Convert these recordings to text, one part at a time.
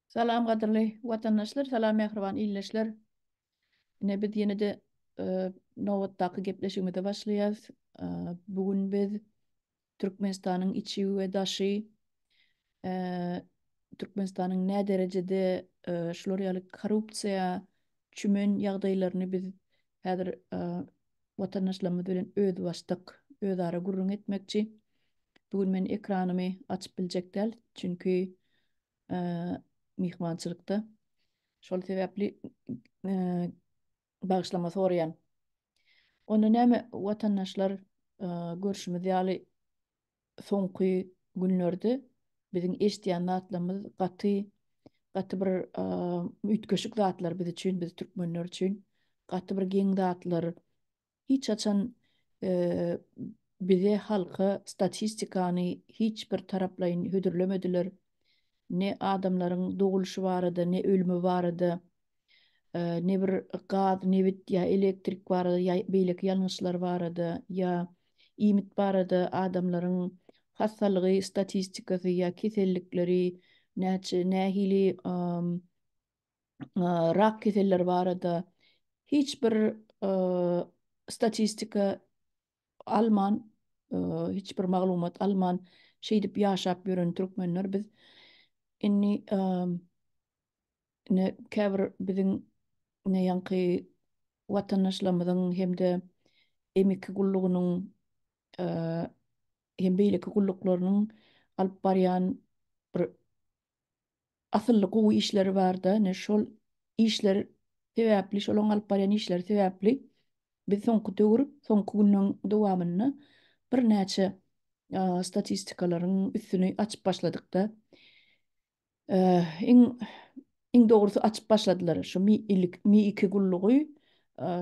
Salam gadyrly watandaşlar, salam mähriban ildeşler. Ine biz ýene-de e, nobatdaky gepleşigimize başlaýarys. E, bu gün biz Türkmenistanyň içi we daşy e, Türkmenistanyň nä derejede e, şular ýaly korrupsiýa çümen ýagdaýlaryny biz häzir e, watandaşlarymyz bilen özbaşdak özara gürrüň etmekçi. Bu gün men ekranymy açyp biljek däl, çünki myhmançylykda. Şol sebäpli bagyşlama soraýan. Onda näme watandaşlar görşümiz ýaly soňky günlerde biziň eşidýän zatlarymyz gaty gaty bir üýtgeşik zatlar biz üçin, biz türkmenler üçin gaty bir geň zatlar. Hiç haçan bize halka statistikany hiç bir taraplaýyn hödürlemediler. Ne adamlaryň dogulyşy barada, ne ölümi barada, ne bir gaz, nebit ýa elektrik barada ýa beýleki ýalňyşlar barada ýa iýmit barada adamlaryň hassalygy statistikasy ýa kesellikleri näçe nähili rak keselleri barada hiç bir statistika alman, hiç bir maglumat alman şeýdip ýaşap ýören türkmenler biz. Indi ine käbir biziň ine ýaňky watandaşlarymyzyň hem-de M2 gullugynyň hem beýleki gulluklarynyň alyp barýan bir asylly gowy işleri barda, ine şol işler sebäpli, şolaň alyp barýan işleri sebäpli biz soňky döwür, soňky günleň dowamynda birnäçe statistikalaryň üstüni açyp başladykda. Iň iň dogrusy açyp başladylar. Şu Mi Mi2 gullugy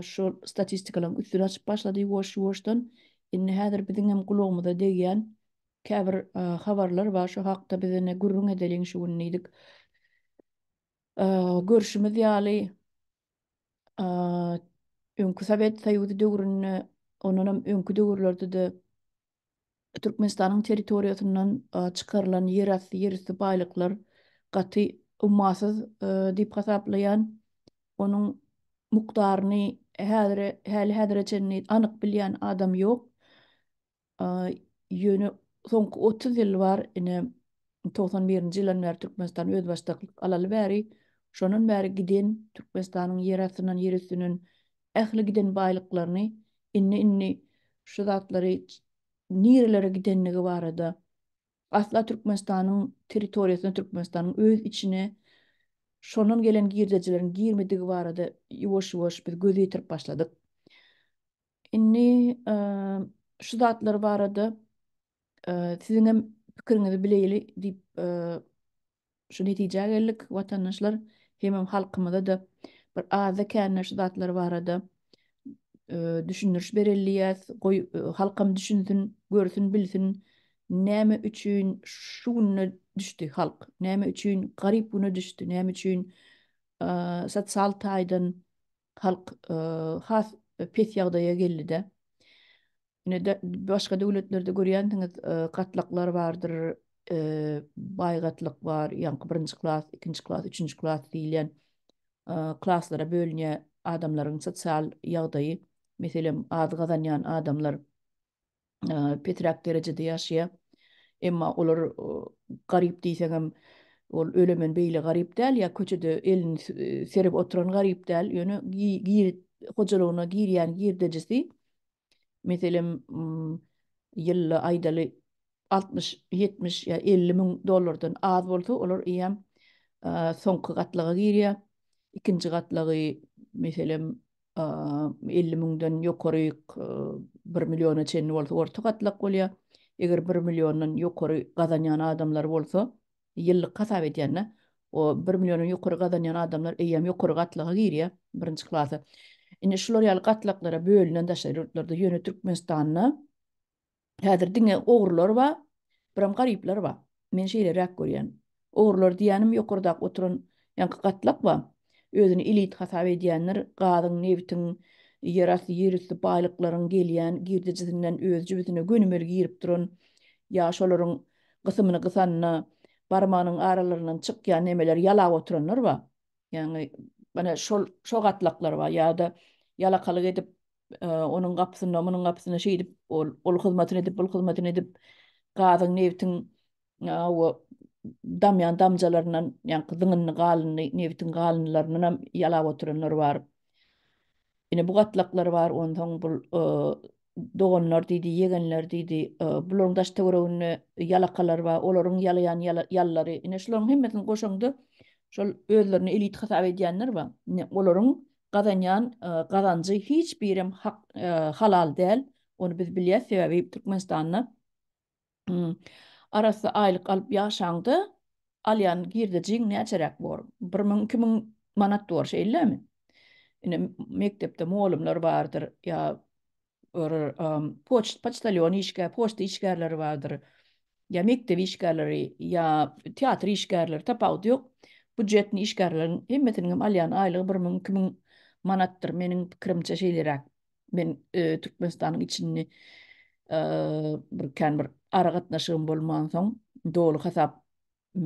şu statistikalaryň üstüni açyp başlady ýuwaş-ýuwaşdan. Indi häzir biziň hem gulagymyza degýän Käbir habarlar bar, şo hakda biz ine gürrüň edeliň şu gün diýdik. Görşümiz ýaly, öňki Sowet Soýuzy döwründe, ondanam öňki döwürlerde-de Türkmenistanyň territoriýasyndan çykarylan ýerasty, ýerüsti baýlyklar gaty ummasyz diýip hasaplaýan. Onuň mukdaryny häzire, häli-häzire çenli anyk bilýän adam ýok. Ýöne soňky 30 ýyl bar, ine 91-nji ýyldan bäri Türkmenistan özbaşdaklyk alaly bäri, şondan bäri giden Türkmenistanyň ýer astyndan, ýer üstünden ähli giden baýlyklaryny indi-indi şu zatlary nirelere gidenligi barada asla Türkmenistanyň territoriýasyna, Türkmenistanyň öz içine şondan gelen girdejileriň girmedigi barada ýuwaş-ýuwaş biz göz ýetirip başladyk. Indi şu zatlar barada siziň hem pikiriňizi bileýli diýip şu netijä geldik watandaşlar hemem halkymyza-da bir azda-kände şu zatlar barada düşündiriş bereli diýýäs. Goý halkam düşünsin, görsün, bilsin näme üçin şu günde düşdi halk, näme üçin garyp güne düşdi, näme üçin sosial taýdan halk has pes ýagdaýa geldi-de. Ine başga döwletlerde görýänsiňiz, gatlaklar bardyr, baý gatlak bar, ýaňky birinji klas, ikinji klas, üçünji klas diýilýän klaslara bölünýär adamlaryň sosial ýagdaýy. Meselem, az gazanýan adamlar pesräk derejede ýaşaýar. Emma olar garyp diýseňem, ol ölemen beýle garyp däl, ýa köçede elini serip oturan garyp däl, ýöne hojalygyna girýän girdejisi, meselem, ýylda aýdaly 60, 70 ýa 50 müň dollardan az bolsa, olar eýýäm soňky gatlaga girýär. Ikinji gatlagy, meselem, 50 müňden ýokaryk bir milliona çenli bolsa orta gatlak bolýar. Eger bir milliondan ýokary gazanýan adamlar bolsa, ýyllyk hasap edýände, o bir milliondan ýokary gazanýan adamlar eýýäm ýokary gatlaga girýär, birinji klasa. Indi şular ýaly gatlaklara bölünen daşary ýurtlarda, ýöne Türkmenistanda Häzir diňe ogrular bar, biram garyplar bar. Men şeýleräk görýän. Ogrular diýýänim ýokardaky oturan ýaňky gatlak bar. Özüni elit hasap edýänler, gazyň, nebitiň, ýerasty, ýerüsti baýlyklaryň gelýän girdejisinden öz jübüsine gönümel girip duran ýa şolaryň gysymyny gysanda. barmagynyň aralaryndan çykýan nemeleri ýalap oturanlar bar. Ýagny mana şol şo gatlaklar bar ýa-da ýalakalyk edip onuň gapysynda, munuň gapysynda şeýdip ol ol hyzmatyny edip, bul hyzmatyny edip gazyň, nebtiň we damýan damjalaryndan, ýaňky zyňyndy galyndy, nebitiň galyndylaryndan hem ýalap oturanlar bar. Ine bu gatlaklar bar, onsoň bul doganlar diýdi, ýegenler diýdi, bularyň daş-töwereginde ýalakalar bar, olaryň ýalaýan ýallary. Ine şularyň hemmesini goşaňda şol özlerini elit hasap edýänler bar. Ine olaryň gazanýan gazanjy hiç birem hak halal däl. Ony biz bilýäs, sebäbi Türkmenistanda arassa aýlyk alyp ýaşaňda alýan girdejiň näçeräk bor? 1000, 2000 manat bor, şeýlemi? Ine mekdepde mugallymlar bardyr ýa bir poçt poçtalýon işgär, poçta işgärleri bardyr. Ýa mekdep işgärleri, ýa teatr işgärleri tapawudy ýok. Býujetni işgärleriň hemmesiniň hem alýan aýlygy 1000, 2000 manatdyr. Meniň pikirimçe şeýleräk. Men Türkmenistanyň içinde bir kän bir aragatnaşygym bolmansoň doly hasap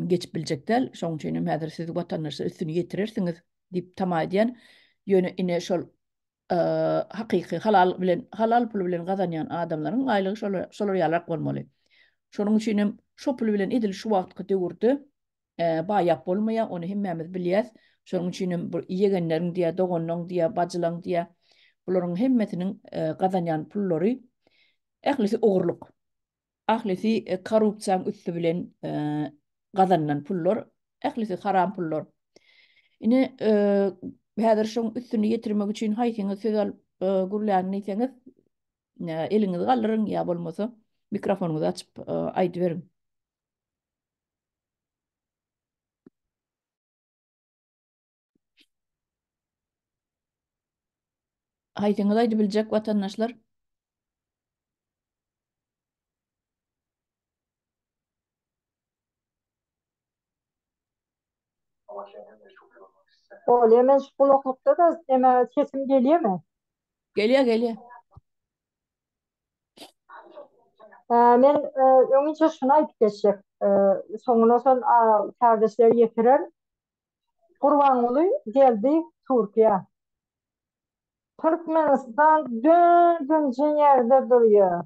geçip biljek däl. Şonuň üçin hem häzir siz watandaşlar üstüni ýetirersiňiz diýip tama edýän. Ýöne ine şol hakyky halal bilen halal pul bilen gazanýan adamlaryň aýlygy şolar ýalyrak bolmaly. Şonuň üçin hem şo pul bilen edil şu wagtky döwürde baýap bolmaýar, ony hemmämiz bilýäs. Şonuň üçin hem bu ýegenleriň diýä, doganlaryň diýä, bajylaryň diýä, bularyň hemmesiniň gazanýan pullary ählisi ogurlyk. Ählisi korrupsiýanyň üsti bilen gazanylan pullar, ählisi haram pullar. Ine, häzir şoň üstüni ýetirmek üçin haýsyňyz söz alyp gürlärin diýseňiz, eliňizi galdyryň ýa bolmasa mikrofonyňyzy açyp aýdyberiň. Haýsyňyz aýdyp biljek watandaşlar? Bolýa men şu gulaklykda da eme sesim gelýämi? Gelýär, gelýär. Men öňinçe şuny aýdyp geçjek. Soňuna şol kärdeşler ýetirer. Gurbanguly geldi Türkiýä. Türkmenistan dördünji ýerde durýar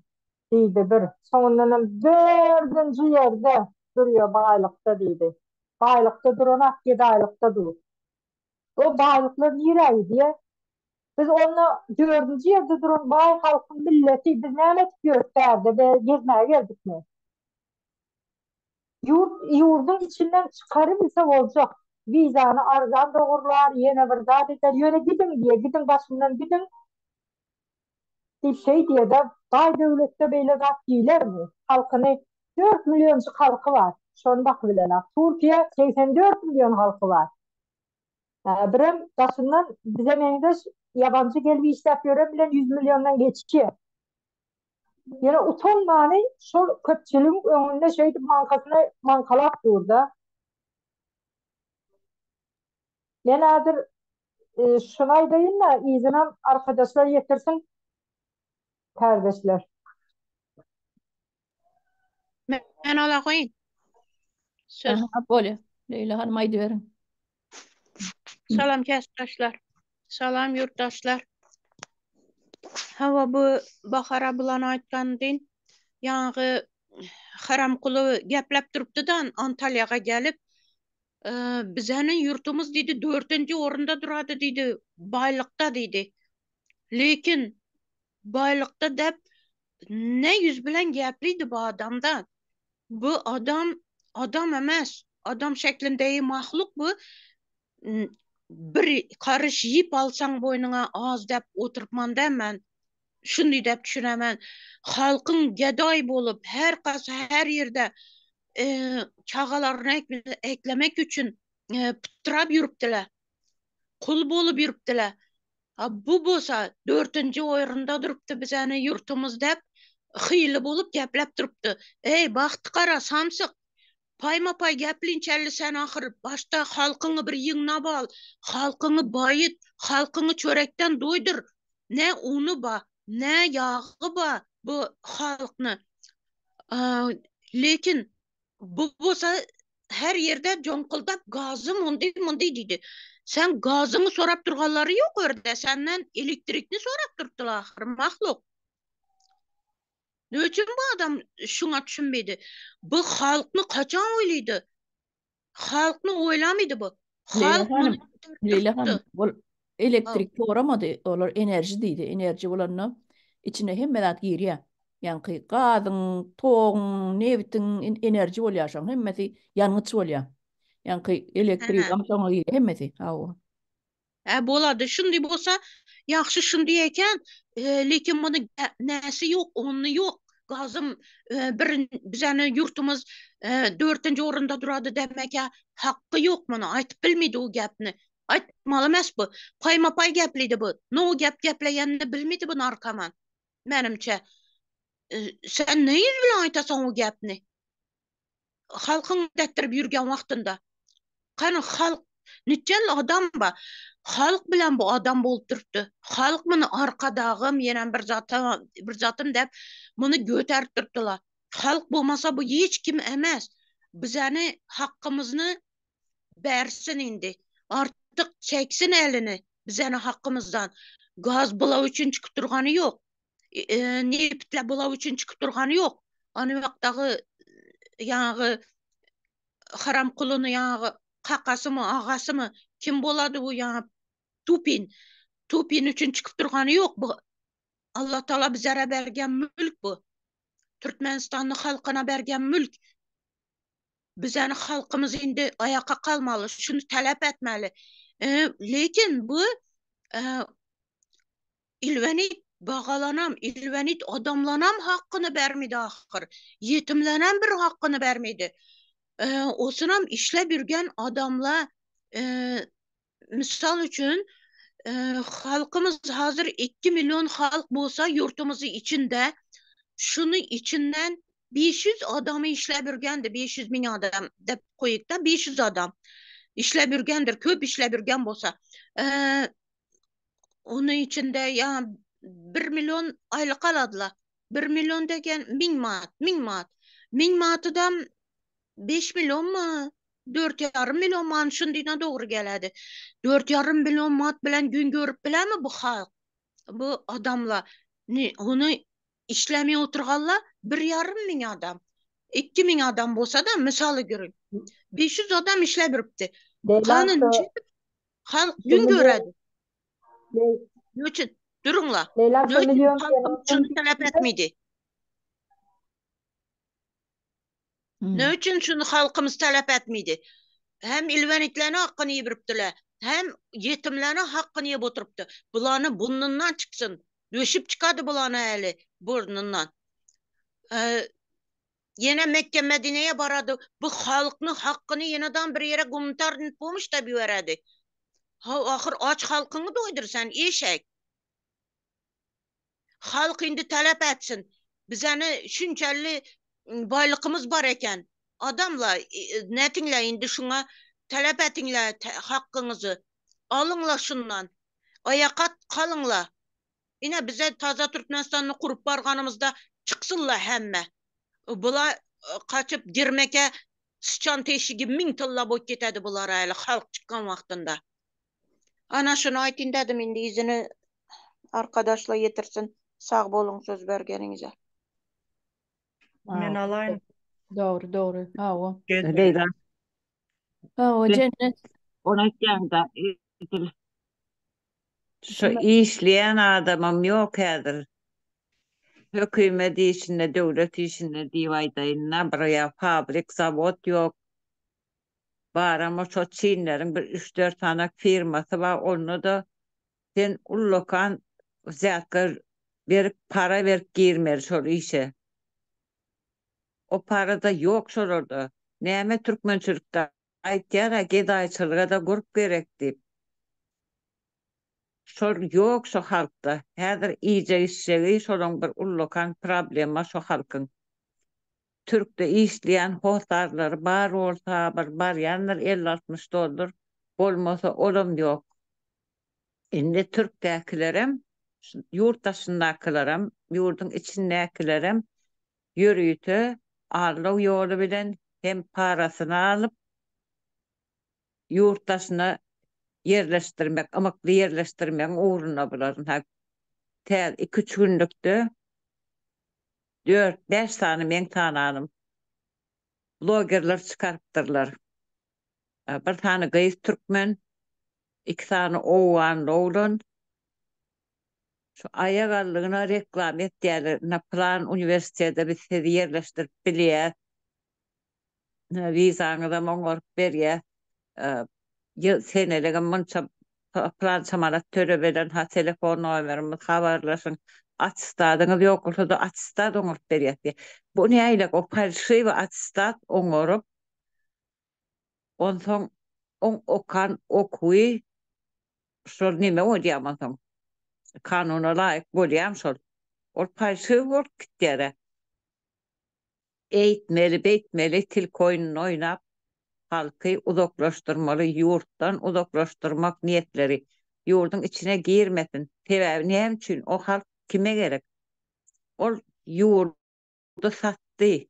diýdi bir. Soňundanam dördünji ýerde durýar baýlykda diýdi. Baýlykda duranok gedaýlykda dur. O baýlyklar nirä gidýär? Biz onda dördünji ýerde duran baý halkyň milleti, biz näme edip ýörüs bärde, be gezmäge geldikmi? Ýurt, ýurduň içinden çykarybilse boljak. Wizany arzan dogurlar, ýene bir zat eder, ýöne gidiň diýer, gidiň başymdan gidiň diýip şeý diýer-de, baý döwletde beýle zat diýlermi? Halkyny dört millionjyk halky bar, şony bakybilenak. Türkiýe 84 million halky bar. Birem daşyndan bize meňzeş ýabanjy gelip işläp ýören bilen ýüz milliondan geçýär. Ýöne utanmany şol köpçüligiň öňünde şeýdip maňkasyny maňkalap dur-da. Men häzir şuny aýdaýyn-da, yzynam arkadaşlar ýetirsin, kärdeşler. Men ola goýun. Söz. Aha, bolýar. Leýla hanym aýdyberiň. Salam kärdeşler. Salam ýurtdaşlar. Hawa bu Bahar ablan aýtgan din. Ýaňy Haramkuly gepläp durupdy-da Antalýaga gelip, bizäniň ýurtumyz diýdi, dördünji orunda durady diýdi, baýlykda diýdi. Lekin Baýlykda dep ne ýüz bilen geplidi bu adamda. Bu adam adam emes. Adam şeklindegi mahluk bu. Bir karyş ýip alsaň boýnuňa az dep oturypman da men. Şuny dep düşünemen. Halkyň gedaý bolup her kas her ýerde çagalaryny eklemek üçin pytrap ýürüpdiler. Kul bolup ýürüpdiler. A bu bolsa dördünji orunda durupdy bizäni ýurtumyz dep hyýly bolup gepläp durupdy. Eý, bagty gara samsyk! Paýma-paý geplinçelli sen ahyr başda halkyňy bir ýygnap al, halkyňy baýyt, halkyňy çörekden doýdur. Ne uny ba, ne ýagy ba bu halkny. Lekin bu bolsa. Her ýerde joňkuldap gazym ondy mundy diýdi. Sen gazyňy sorap durganlary ýok o ýerde. Senden elektrikni sorap durupdylar ahyry mahluk. Ne üçin bu adam şuňa düşünmedi? Bu halkny kaçan oýlaýdy? Halkny oýlamydy bu. Leýla Halk hanym, muny göterip Leýla durupdy. hanym, ol elektrik soramady, olar enerji diýdi. Enerji bolanda içine hemme zat girýär. Ýaňky gazyň, toguň, nebitiň enerji bolýar şoň hemmesi ýangyç bolýar. Ýaňky elektrigam şoňa girýär hemmesi. Hawa. Hä bolady. Şundy bolsa ýagşy şundy eken. Lekin muny näsi ýok, ony ýok. Gazym bir bizäni ýurtumyz dörtünji orunda durady demeke haky ýok muny aýtyp bilmedi o gepni. Aýtmaly emes bu. Paýma-paý geplidi bu. No gep gepleýänini bilmedi bu narkoman. Menimçe. Sen ne ýüz bilen aýtasaň o gepni? Halkyň dätdirip ýürgen wagtynda. Kany halk niçel adam ba. Halk bilen bu adam bolup durupdy. Halk muny arkadagym ýenem bir zata bir zatym däp muny göterip durupdylar. Halk bolmasa bu hiç kim emes. Bizäni hakkymyzny bersin indi. Artyk çeksin elini bizäni hakkymyzdan. Gaz bulaw üçin çykyp durgany ýok. Nebitler bulaw üçin çykyp durgany ýok. Any wagtdagy ýaňy Haramkulyny ýaňy kakasymy, agasymy, kim bolady bu ýaňy Tupin. Tupin üçin çykyp durgany ýok bu. Allah Taala bizlere bergen mülk bu. Türkmenistanyň halkyna bergen mülk. Bizäni halkymyz indi aýaka kalmaly, şuny talap etmeli. Lekin bu Ilwenit bagalanam, ilwenit adamlanam hakkyny bermedi ahyr. Ýetimlenem bir hakkyny bermedi. Osunam işläp ýürgen adamla mysal üçin halkymyz hazir 2 million halk bolsa ýurtumyzy içinde şuny içinden 500 adamy işläp ýürgendi, 500 müň adam dep goýukda 500 adam işläp ýürgendir, köp işläp ýürgen bolsa. Onun içinde ya 1 milyon aylık aladylar. 1 milyon degen 1000 manat, 1000 manat. 1000 manatydan 5 milyon mu? 4 yarım milyon manat şundayna doğru geledi. 4 yarım milyon manat bilen gün görüp bilemi bu halk? Bu adamlar. Ne, onu işlemeye oturganlar bir yarım min adam. 2000 adam bolsa da misalı görün. 500 adam işlep yürüpti. Kanun Halk gün göredi. Ne üçin? Duruňla. Leyla Ne üçin halkym şuny talap etmedi? Hmm. Ne üçin şuny halkymyz talap etmedi? Hem ilwenitlerini hakkyny ýebripdiler, hem ýetimlerini hakkyny ýep oturypdy. Bulany burnundan çyksyn. Döşüp çykady bulany äli burnundan. Ee, Ýene Mekge Medineýe barady. Bu halkny hakkyny ýenedan bir ýere gumanitarnyý pomoş da biberedi. Haw ahyr aç halkyňy doýdur sen eşek. Halk indi talap etsin. Bizeni şunçally baýlykymyz bar eken. Adamla netiňle indi şuňa talap etiňle hakkyňyzy. Alyňla şundan. Aýakat kalyňla. Ine bize taza Türkmenistanyny kurup barganymyzda çyksynla hemme. Bula kaçyp girmeke syçan teşigi min tylla bolup ketedi bular äli halk çykgan wagtynda. Ana şuny aýtyn dedim indi yzyny arkadaşla ýetirsin. Sag boluň söz bergeniňize. Men alaýyn. Dogry, dogry. Hawa. Leýla. Hawa, Jennet. Ony aýtýaňda edil Şu işleýän adamam ýok häzir. Hökümet işinde, döwlet işinde diýip aýdaýyn-da, bir ýa fabrik, zawod ýok. Baram şo çinleriň bir üç-dört sany firmasy bar, onda-da sen ullakan wzýatka berip, para berip girmeli şol işe. O para-da ýok şolarda. Näme türkmençilikde Aýtýar-a gedaýçylyga-da gurp gerek diýip. Şol ýok şo halkda. Häzir iýjek-içjegi şolaň bir ullakan problema şo halkyň. Türkde işleýän hossarlary bar bolsa bir barýandyr elli-altmyş dollar, bolmasa olam ýok. Indi türkdäkilerem, ýurt daşyndakylaram, ýurduň içindäkilerem ýörite aldaw ýoly bilen hem parasyny alyp. Ýurt daşyna ýerleşdirmek, ymykly ýerleşdirmegiň ugrunda bular. Ynha, tä iki-üç günlükde dört-bäş sany meň tananym blogerler çykarypdyrlar. Bir sany gyz türkmen, iki sany owganly oglan. Şu aýagallygyna reklama etýärler. Ynha, pylan uniwersitete biz sizi ýerleşdirip bilýäs. Wizaňyzam oňaryp berýäs. Ýyl seneligem munça pylança manat tölemeden ha telefon nomerimiz habarlaşyň. Attestadyňyz ýok bolsa-da attestat oňaryp berýäs diýýär. Bu nähili o falşiwi attestat oňaryp, onsoň oň okan okuwy şol neme bolýar onsoň? Kanuna laýyk bolýarmy şol? Ol falşiwi bolup gitýär-ä. Eýtmeli, beýtmeli tilki oýnuny oýnap, halky uzaklaşdyrmaly, ýurtdan uzaklaşdyrmak niýetleri ýurduň içine girmesin. Sebäbi näme üçin? O halk kime gerek? Ol ýurdy satdy.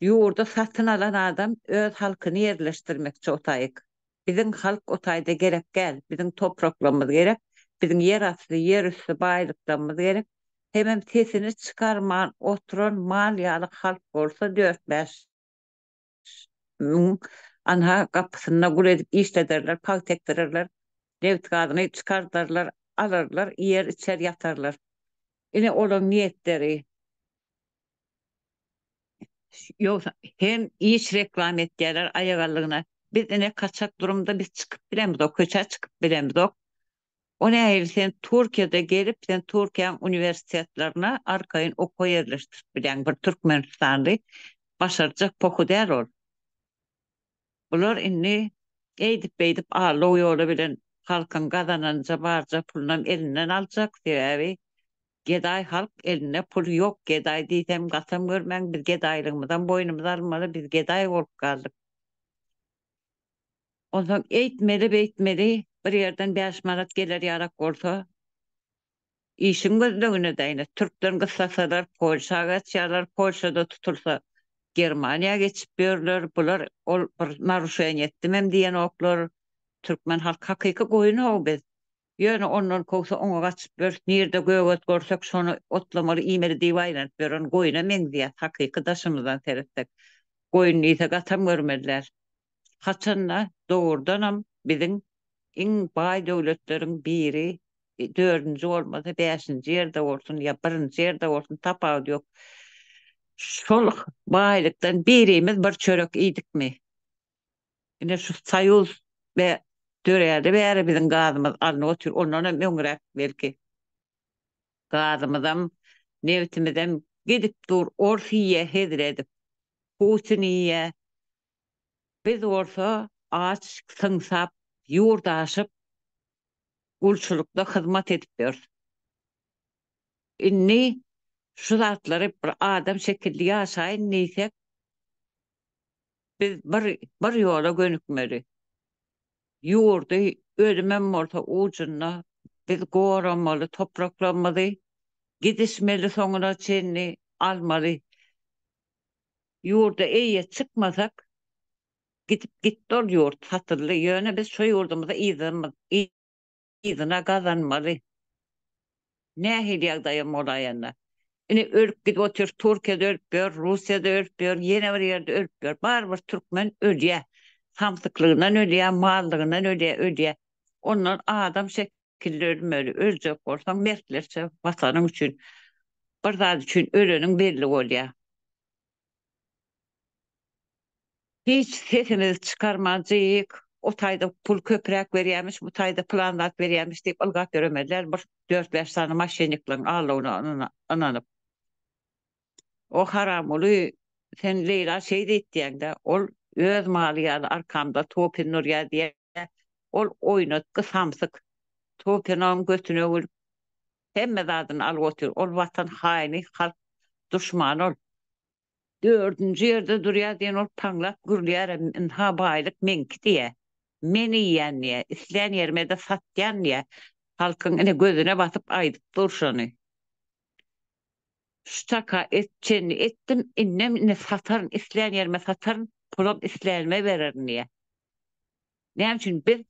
Ýurdy satyn alan adam öz halkyny ýerleşdirmekçi o taýyk. Biziň halk o taýda gerek däl. Biziň topraklarymyz gerek. Biziň ýer asty, ýer üsti baýlyklarymyz gerek. Hemem sesini çykarman oturan mal ýaly halk bolsa dört-bäş müň anha gapysynda gul edip işlederler, pagta ekdirerler, nebit-gazyny çykardarlar, alarlar, iýer-içer ýatarlar. Ine olaň niýetleri. Ýogsa hem iş reklama etýärler aýagallygyna. Biz ine kaçak durumda biz çykyp bilemizok, köçä çykyp bilemizok. O nähili sen Türkiýede gelip sen Türkiýäň uniwersitetlerine arkaýyn okuwa ýerleşdirip bilýäň bir türkmenistanly başarjak pohy däl ol. Bular indi eýdip-beýdip aldaw ýoly bilen halkyň gazananja barja pulunam elinden aljak, sebäbi gedaý halk elinde pul ýok, gedaý diýsem gatam görmäň biz gedaýlygymyzam boýnumyza almaly, biz gedaý bolup galdyk. Onsoň eýtmeli-beýtmeli bir ýerden bäş manat geler ýalak bolsa, Işiň gözlegine däýne türkden gyssasalar Polşa gaçýarlar, Polşada tutulsa Germaniýa geçip ýörler, bular ol bir naruşeniýe etdimem diýenoklar, türkmen halky hakyky goýun how biz, ýöne ondan kowsa oňa gaçyp ýörüs, nirde gök ot görsek şony otlamaly iýmeli diýip aýlanyp ýören goýuna meňzeýäs hakyky daşymyzdan seretsek, goýun diýse gatam görmeli däl. Haçanda dogrudanam biziň iň baý döwletleriň biri dördünji bolmasa bäşinji ýerde bolsun ýa birinji ýerde bolsun tapawudy ýok. Şol baýlykdan birimiz bir çörek iýdikmi? Ine şu soýuz we döräli bäri biziň gazymyz alnyp otyr, ondan hem öňräk belki. Gazymyzam, nebtimizem gidip dur, ors iýýä hezil edip, Putin iýýä. Biz bolsa aç, syňsap, ýurt aşyp, gulçulykda hyzmat edip ýörüs. Indi şu zatlary bir adam şekilli ýaşaýyn diýsek, biz bir bir ýola gönükmeli. Ýurdy ölümem bolsa ujunda biz goramaly topraklarymyzy, gidişmeli soňuna çenli almaly. Ýurda eýe çykmasak, Gidip gitdi ol ýurt satyldy ýöne biz şo ýurdumyzy yzyna gazanmaly. Nähili ýagdaýam bolaýanda. Ine ölüp gidip otyr Türkiýede ölüp ýör, Russiýada ölüp ýör, ýene bir ýerde ölüp ýör. Barybir türkmen ölýä. Samsyklygyndan ölýä, mallygyndan ölýä, ölýä. Ondan adam şekilli ölmeli. Öljek bolsaň mertlerçe watanyň üçin bir zat üçin öleniň belli bolýa. Hiç sesimizi çykarman jyk, o taýda pul köpräk berýämiş, bu taýda pylan zat berýämiş diýip ylgap ýöremeli däl, bir dört-bäş sany moşennikleriň aldawyna ynanyp. O Haramguly, sen Leýla şeý diýipdiýäň-dä, ol öz maly ýaly arkamda topin urýar diýýä, ol oýnatgy samsyk. Topinoň götüne gülüp, hemme zadyny alyp otyr. Ol watan haýyny, halk duşmany ol. Dördünji ýerde durýar diýen ol paňlap gürlýärem, ynha baýlyk meňki diýýär. Men iýýän diýýär, islän ýerime-de satýan diýýär. Halkyň ine gözüne basyp aýdyp dur şony. Şu çaka et çenli etdim, indem ine sataryn, islän ýerime sataryn, pulam islänime bererin diýýär. Näme üçin biz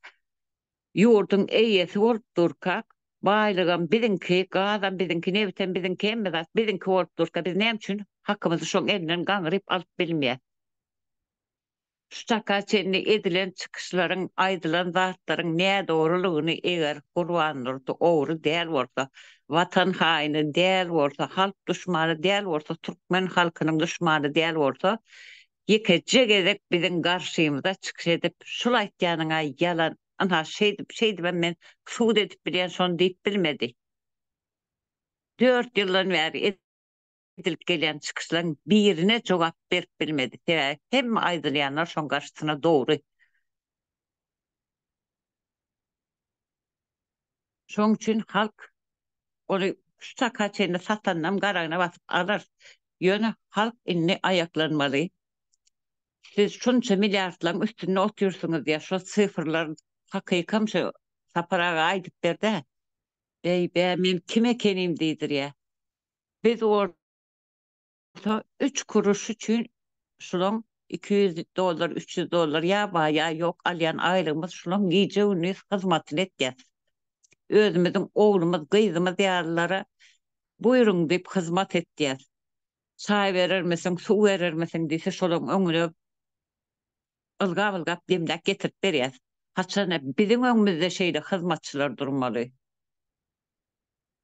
ýurduň eýesi bolup durkak, baýlygam biziňki, gazam biziňki, nebitem biziňki, hemme zat biziňki bolup durka biz näme üçin hakymyzy şoň elinden gaňryp alyp bilmeýäs? Şu çaka çenli edilen çykyşlaryň, aýdylan zatlaryň nädogrulygyny eger Gurbandurdy ogry däl bolsa, watan haýyny däl bolsa, halk duşmany däl bolsa, türkmen halkynyň duşmany däl bolsa, ýekeje gezek biziň garşymyza çykyş edip, şul aýtýanyň-a ýalan, ynha şeýdip, şeýdibem men sud edip bilýän şony diýip bilmedi. Dört ýyldan bäri edilip gelýän çykyşlaryň birine jogap berip bilmedi. Sebäbi hemme aýdylýanlar şoň garşysyna dogry. Şoň üçin halk ony şu çaka çenli satanynam garagyna basyp alar. Ýöne halk indi aýaklanmaly. Siz şunça milliardlaryň üstünde otyrsyňyz diýýär. Şo sifrler hakykam şu Sapar aga aýdyp berdä. Beý-bä men kim ekenim diýdirýär. Biz bolsa üç kuruş üçin şulaň 200 dollar, 300 dollar ýa bar ýa ýok alýan aýlygymyz şulaň gije-gündiz hyzmatyny etýäs. Özümiziň oglumyz, gyzymyz ýalylara buýruň diýip hyzmat etýäs. Çaý berermisiň, suw berermisiň diýse şolaň öňüne ylgap-ylgap demläp getirip berýäs. Haçanda biziň öňümizde şeýle hyzmatçylar durmaly.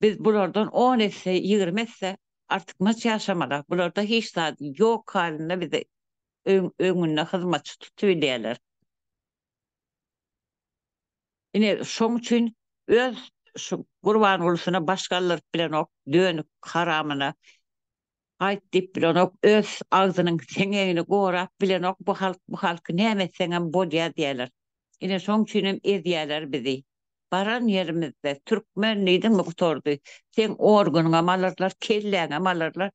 Biz bulardan on esse, 20 esse artykmaç ýaşamaly. Bularda hiç zat ýok halynda bizi öňünde hyzmatçy tutubilýärler. Ine, şoň üçin öz şu Gurbangulysyna baş galdyryp bilenok, dönük haramyna gaýt diýip bilenok, öz agzynyň seňegini gorap bilenok, bu halk, bu halky näme etseňem bolýar diýýärler. Ine, şoň üçinem ezýärler bizi. Baran ýerimizde türkmen diýdiňmi gutardy. Seň organyňam alarlar, kelläňem alarlar.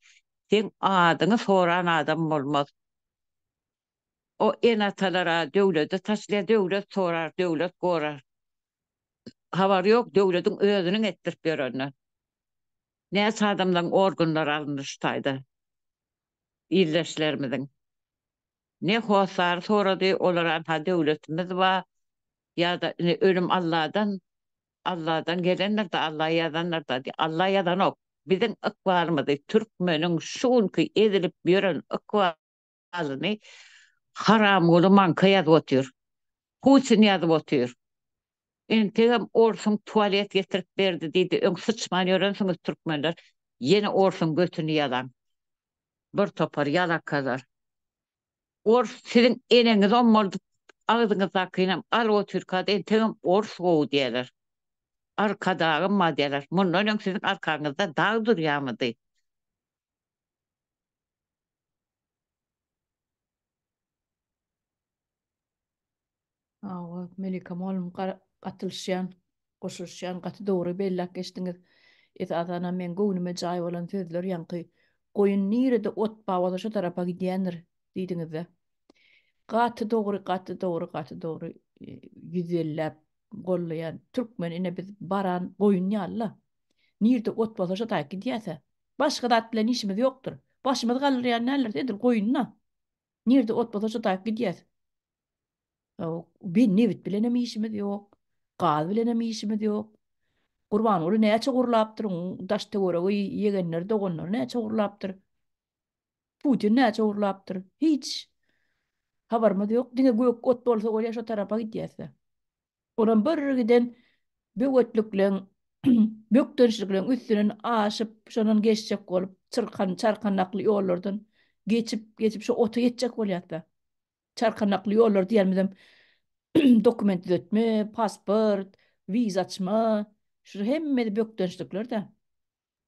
Seň adyňy soran adam bolmaz. O ene-atalara döwlete taşlaýar, döwlet sorar, döwlet gorar. Habary ýok döwletiň özüniň etdirip ýöreninden. Näçe adamlaryň organlary alyndy şu taýda ildeşlerimiziň. Ne hossary sorady, olar anha döwletimiz bar ýa-da ine ölüm Alladan, Alladan gelendir-de, Alla ýazandyr-da diýip, Alla ýazanok. Biziň ykbalymyzy, türkmeniň şu günki ezilip ýören ykbalyny Haramguly maňka ýazyp otyr. Putin ýazyp otyr. Entegem orsuň tualet getirip berdi diýdi, öň syçman ýörensiňiz türkmenler, ýene orsuň götüni ýalaň. Bir topar ýalakalar. Ors siziň eneňizi ommaldyp agzyňyzdakynam alyp otyrkada entegem ors gowy diýerler. Arkadagym bar diýerler. Mundan öň siziň arkaňyzda dag durýamydy? Hawa, Melika mugallym gatylyşýan, goşulyşýan gaty dogry belläp geçdiňiz. Esasanam meň göwnüme jaý bolan sözler ýaňky goýun nirede ot bar bolsa şo tarapa gidýändir diýdiňizde. Gaty dogry, gaty dogry, gaty dogry ýüzelläp gollaýan. Türkmen ine biz baran goýun ýaly-la. Nirede ot bolsa şo taýyk gidýäs-ä. Başga zat bilen işimiz ýokdur. Başymyzy galdyrýan däldiris edil goýun-da. Nirede ot bolsa şo taýyk gidýäs. Bi nebit bilenem işimiz ýok, gaz bilenem işimiz ýok. Gurbanguly näçe gurlapdyr, onuň daş-töweregi, ýegenleri, doganlary näçe gurlapdyr. Putin näçe gurlapdyr. Hiç habarymyz ýok. Diňe gök ot bolsa bolýar, şo tarapa gidýäs-de. Olam bir giden böwetlikleň, bökdençlikleň üstünden aşyp, şondan geçjek bolup, çyrkan, çarkandakly ýollardan geçip, geçip şo ota ýetjek bolýas-da. Çarkanakly ýollar diýenimizem dokument düzetme, pasport, wiza açma, şu hemmesi bökdençlikler-de.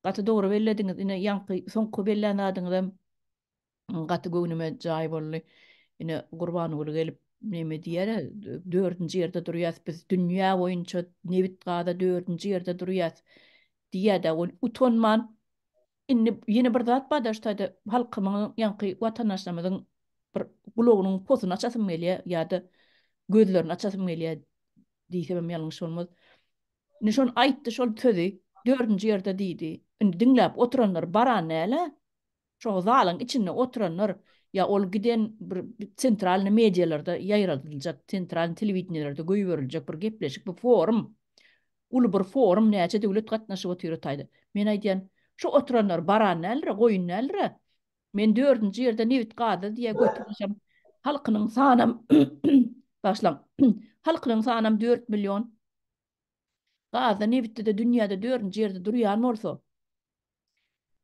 Gaty dogry bellediňiz. Ine ýaňky soňky bellän zadyňyzam gaty göwnüme jaý boldy. Ine Gurbanguly gelip neme diýer, dördünji ýerde durýas biz dünýä boýunça nebit gaza dördünji ýerde durýas diýýär-de, ol utanman Indi ýene bir zat bar-da şu taýda halkymyň ýaňky watandaşlarymyzyň bir gulagynyň posuny açasym gelýär ýa-da gözlerini açasym gelýär diýsemem ýalňyş bolmaz. Indi şony aýtdy şol sözi dördünji ýerde diýdi. Indi diňläp oturanlar baran däl-ä. Şo zalyň içinde oturanlar. Ýa ol giden bir sentralnyý medialarda ýaýradyljak, sentralnyý telewideniýelerde goýberiljek bir gepleşik, bu forum. Uly bir forum, näçe döwlet gatnaşyp otyr o taýda. Men aýdýan, şu oturanlar baran däldir-ä, goýun däldir-ä. Men dördünji ýerde nebit gazda diýýär götürmesem, halkynyň sanam, bagyşlaň, halkynyň sanam dört million. Gazda, nebitde-de dünýäde dördünji ýerde durýan bolsa,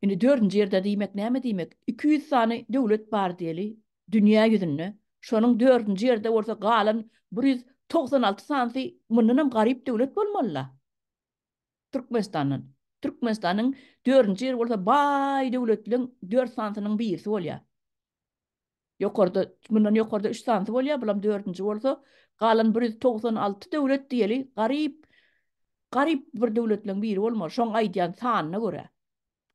indi dördünji ýerde diýmek näme diýmek? 200 sany döwlet bar diýeli dünýä ýüzünde. Şonuň dördünji ýerde bolsa galan 196 sanysy mundanam garyp döwlet bolmaly-la. Türkmenistandan. Türkmenistanyň dördünji ýeri bolsa baý döwletleň dört sanysynyň birisi bolýar. Ýokarda, mundan ýokarda üç sanysy bolýar, bulam dördünji bolsa, galan 196 döwlet diýeli, garyp, garyp bir döwletleň biri bolmaly, şoň aýdýan sanyna görä.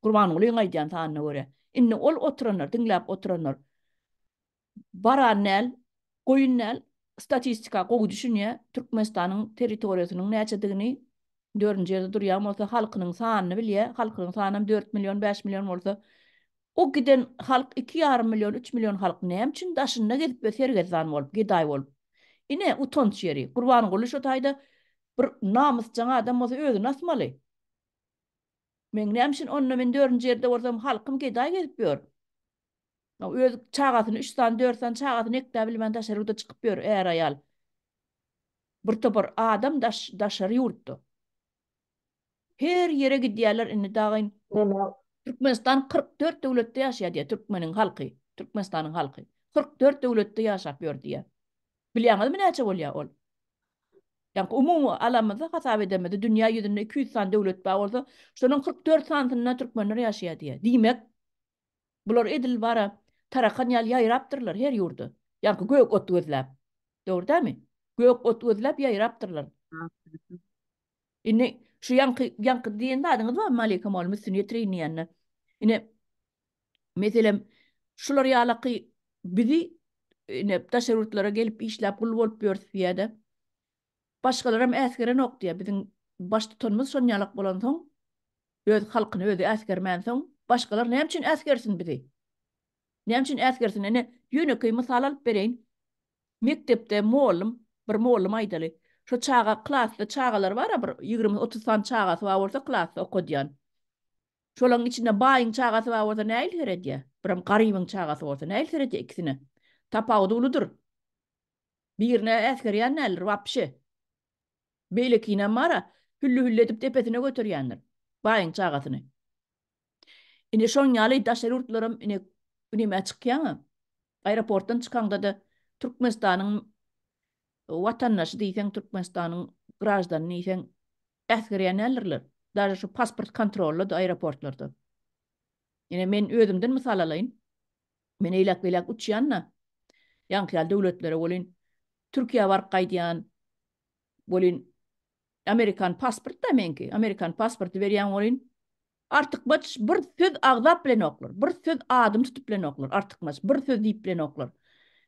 Gurbangulyň aýdýan sanyna görä. Indi ol oturanlar, diňläp oturanlar baran däl, goýun däl, statistika gowy düşünýär, Türkmenistanyň territoriýasynyň näçedigini, dördünji ýerde durýan bolsa, halkynyň sanyny bilýär, halkynyň sanam dört million, bäş million bolsa, O giden halk iki ýarym million, üç million halk näme üçin daşynda gezip we sergezdan bolup, gedaý bolup. Ine, utanç ýeri. Gurbanguly şo taýda bir namysjaň adam bolsa özüni asmaly. Meň näme üçin onda men dördünji ýerde bolsam halkym gedaý gezip ýör. Öz çagasyny üç sany, dört sany çagasyny ekläp bilmän daşary ýurda çykyp ýör är-aýal. Bir topar adam daş daşary ýurtda. Her ýere gidýärler indi dagyn. Neme? Türkmenistan 44 döwletde ýaşaýar diýýär türkmeniň halky, Türkmenistanyň halky. 44 döwletde ýaşap ýör diýýär. Bilýäňizmi näçe bolýar ol? Ýaňky umumy alamyzda hasap edemizde dünýä ýüzünde 200 sany döwlet bar bolsa, şonuň 44 sanysynda türkmenler ýaşaýar diýýär. Diýmek, bular edil bara tarakan ýaly ýaýrapdyrlar her ýurda. Ýaňky gök ot gözläp. Dogry dälmi? Gök ot gözläp ýaýrapdyrlar. Indi şu ýaňky ýaňky diýen zadyňyz bar Malika mugallym üstüni ýetireýin diýende. Ine meselem şular ýalaky bizi ine daşary ýurtlara gelip işläp gul bolup ýörüs diýýär-de. Başgalaram äsgerenok diýýär. Biziň baştutanymyz şon ýalak bolansoň öz halkyny özi äsgermänsoň başgalar näme üçin äsgersin bizi? Näme üçin äsgersin? Ine ýönekeý mysal alyp bereýin. Mekdepde mollum, bir mollum aýdaly, şo çaga klasda çagalar bar-a bir 20-30 sany çagasy bar bolsa klasda okadýan. Şolaryň içinde baýyň çagasy bar bolsa nähili seredýär? Birem garybyň çagasy bolsa nähili seredýär ikisine? Tapawudy uludyr. Birine äsgerýän däldir wapşe. Beýlekinem bar-a hülli-hülli edip depesine göterýändir baýyň çagasyny. Ine şoň ýaly daşary ýurtlaram ine nämä çykýaňa. Aeroportdan çykaňda-da Türkmenistanyň watandaşy diýseň, Türkmenistanyň graždany diýseň äsgerýän däldirler. Daže şu pasport kontrolda-da aeroportlarda. Ine men özümden mysal alaýyn. Men eýläk-beýläk uçýan-da. Ýaňky ýaly döwletlere welin Türkiýä baryp gaýdýan welin Amerikan pasport-da meňki. Amerikan pasporty berýän welin Artykmaç bir söz agzap bilenoklar. Bir söz adymy tutup bilenoklar. Artykmaç bir söz diýip bilenoklar.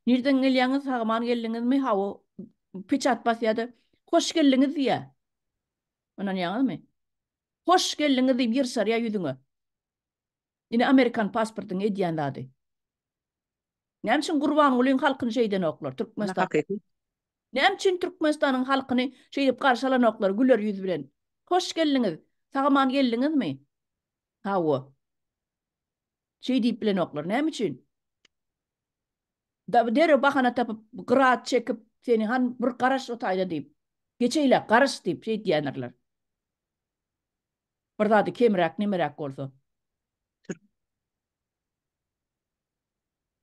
Nirden gelýäňiz, sag-aman geldiňizmi? Hawa, peçat basýar-da, Hoş geldiňiz diýýär. Ynanýaňyzmy? Hoş geldiňiz diýip ýyrşarýar ýüzüňe. Ine amerikan pasportyň edýän zady. Näme üçin Gurbangulyň halkyny şeýdenoklar, Türkmenistan? Näme üçin Türkmenistanyň halkyny şeýdip garşy alanoklar güler ýüz bilen? Hoş geldiňiz! Sag-aman geldiňizmi? Hawa. Şeý diýip bilenoklar. Näme üçin? Derrew bahana tapyp, gyra çekip, seni han bir garaş o taýda diýip. Geçeýle, garaş diýip şeý diýýändirler. Bir zady kemräk, nemeräk bolsa.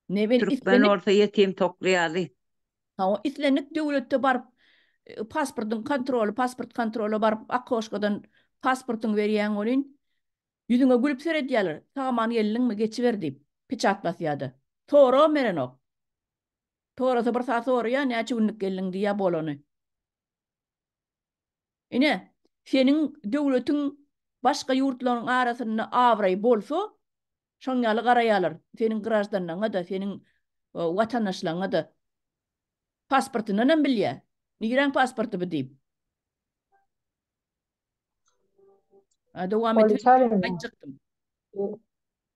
Ne ben Türkmen islendik bolsa ýetim tokly ýaly. Hawa, islendik döwletde baryp e, pasportyň kontroly, pasport kontrola baryp akoşkadan pasportyňy berýäň welin, ýüzüňe gülüp seredýärler. Sag-aman geldiňmi, geçiber diýip, peçat basýar-da. Soragam berenok. Sorasa bir saat soraýar, näçe günlük geldiň diýýär, bolany. Ine, seniň döwletiň başga ýurtlaryň arasynda abraýy bolsa, şoň ýaly garaýarlar seniň graždanlaryňa-da, seniň watandaşlaryňa-da. Pasportyndanam bilýär. Niräň pasporty bu diýip. Ha, dowam edip aýtjakdym.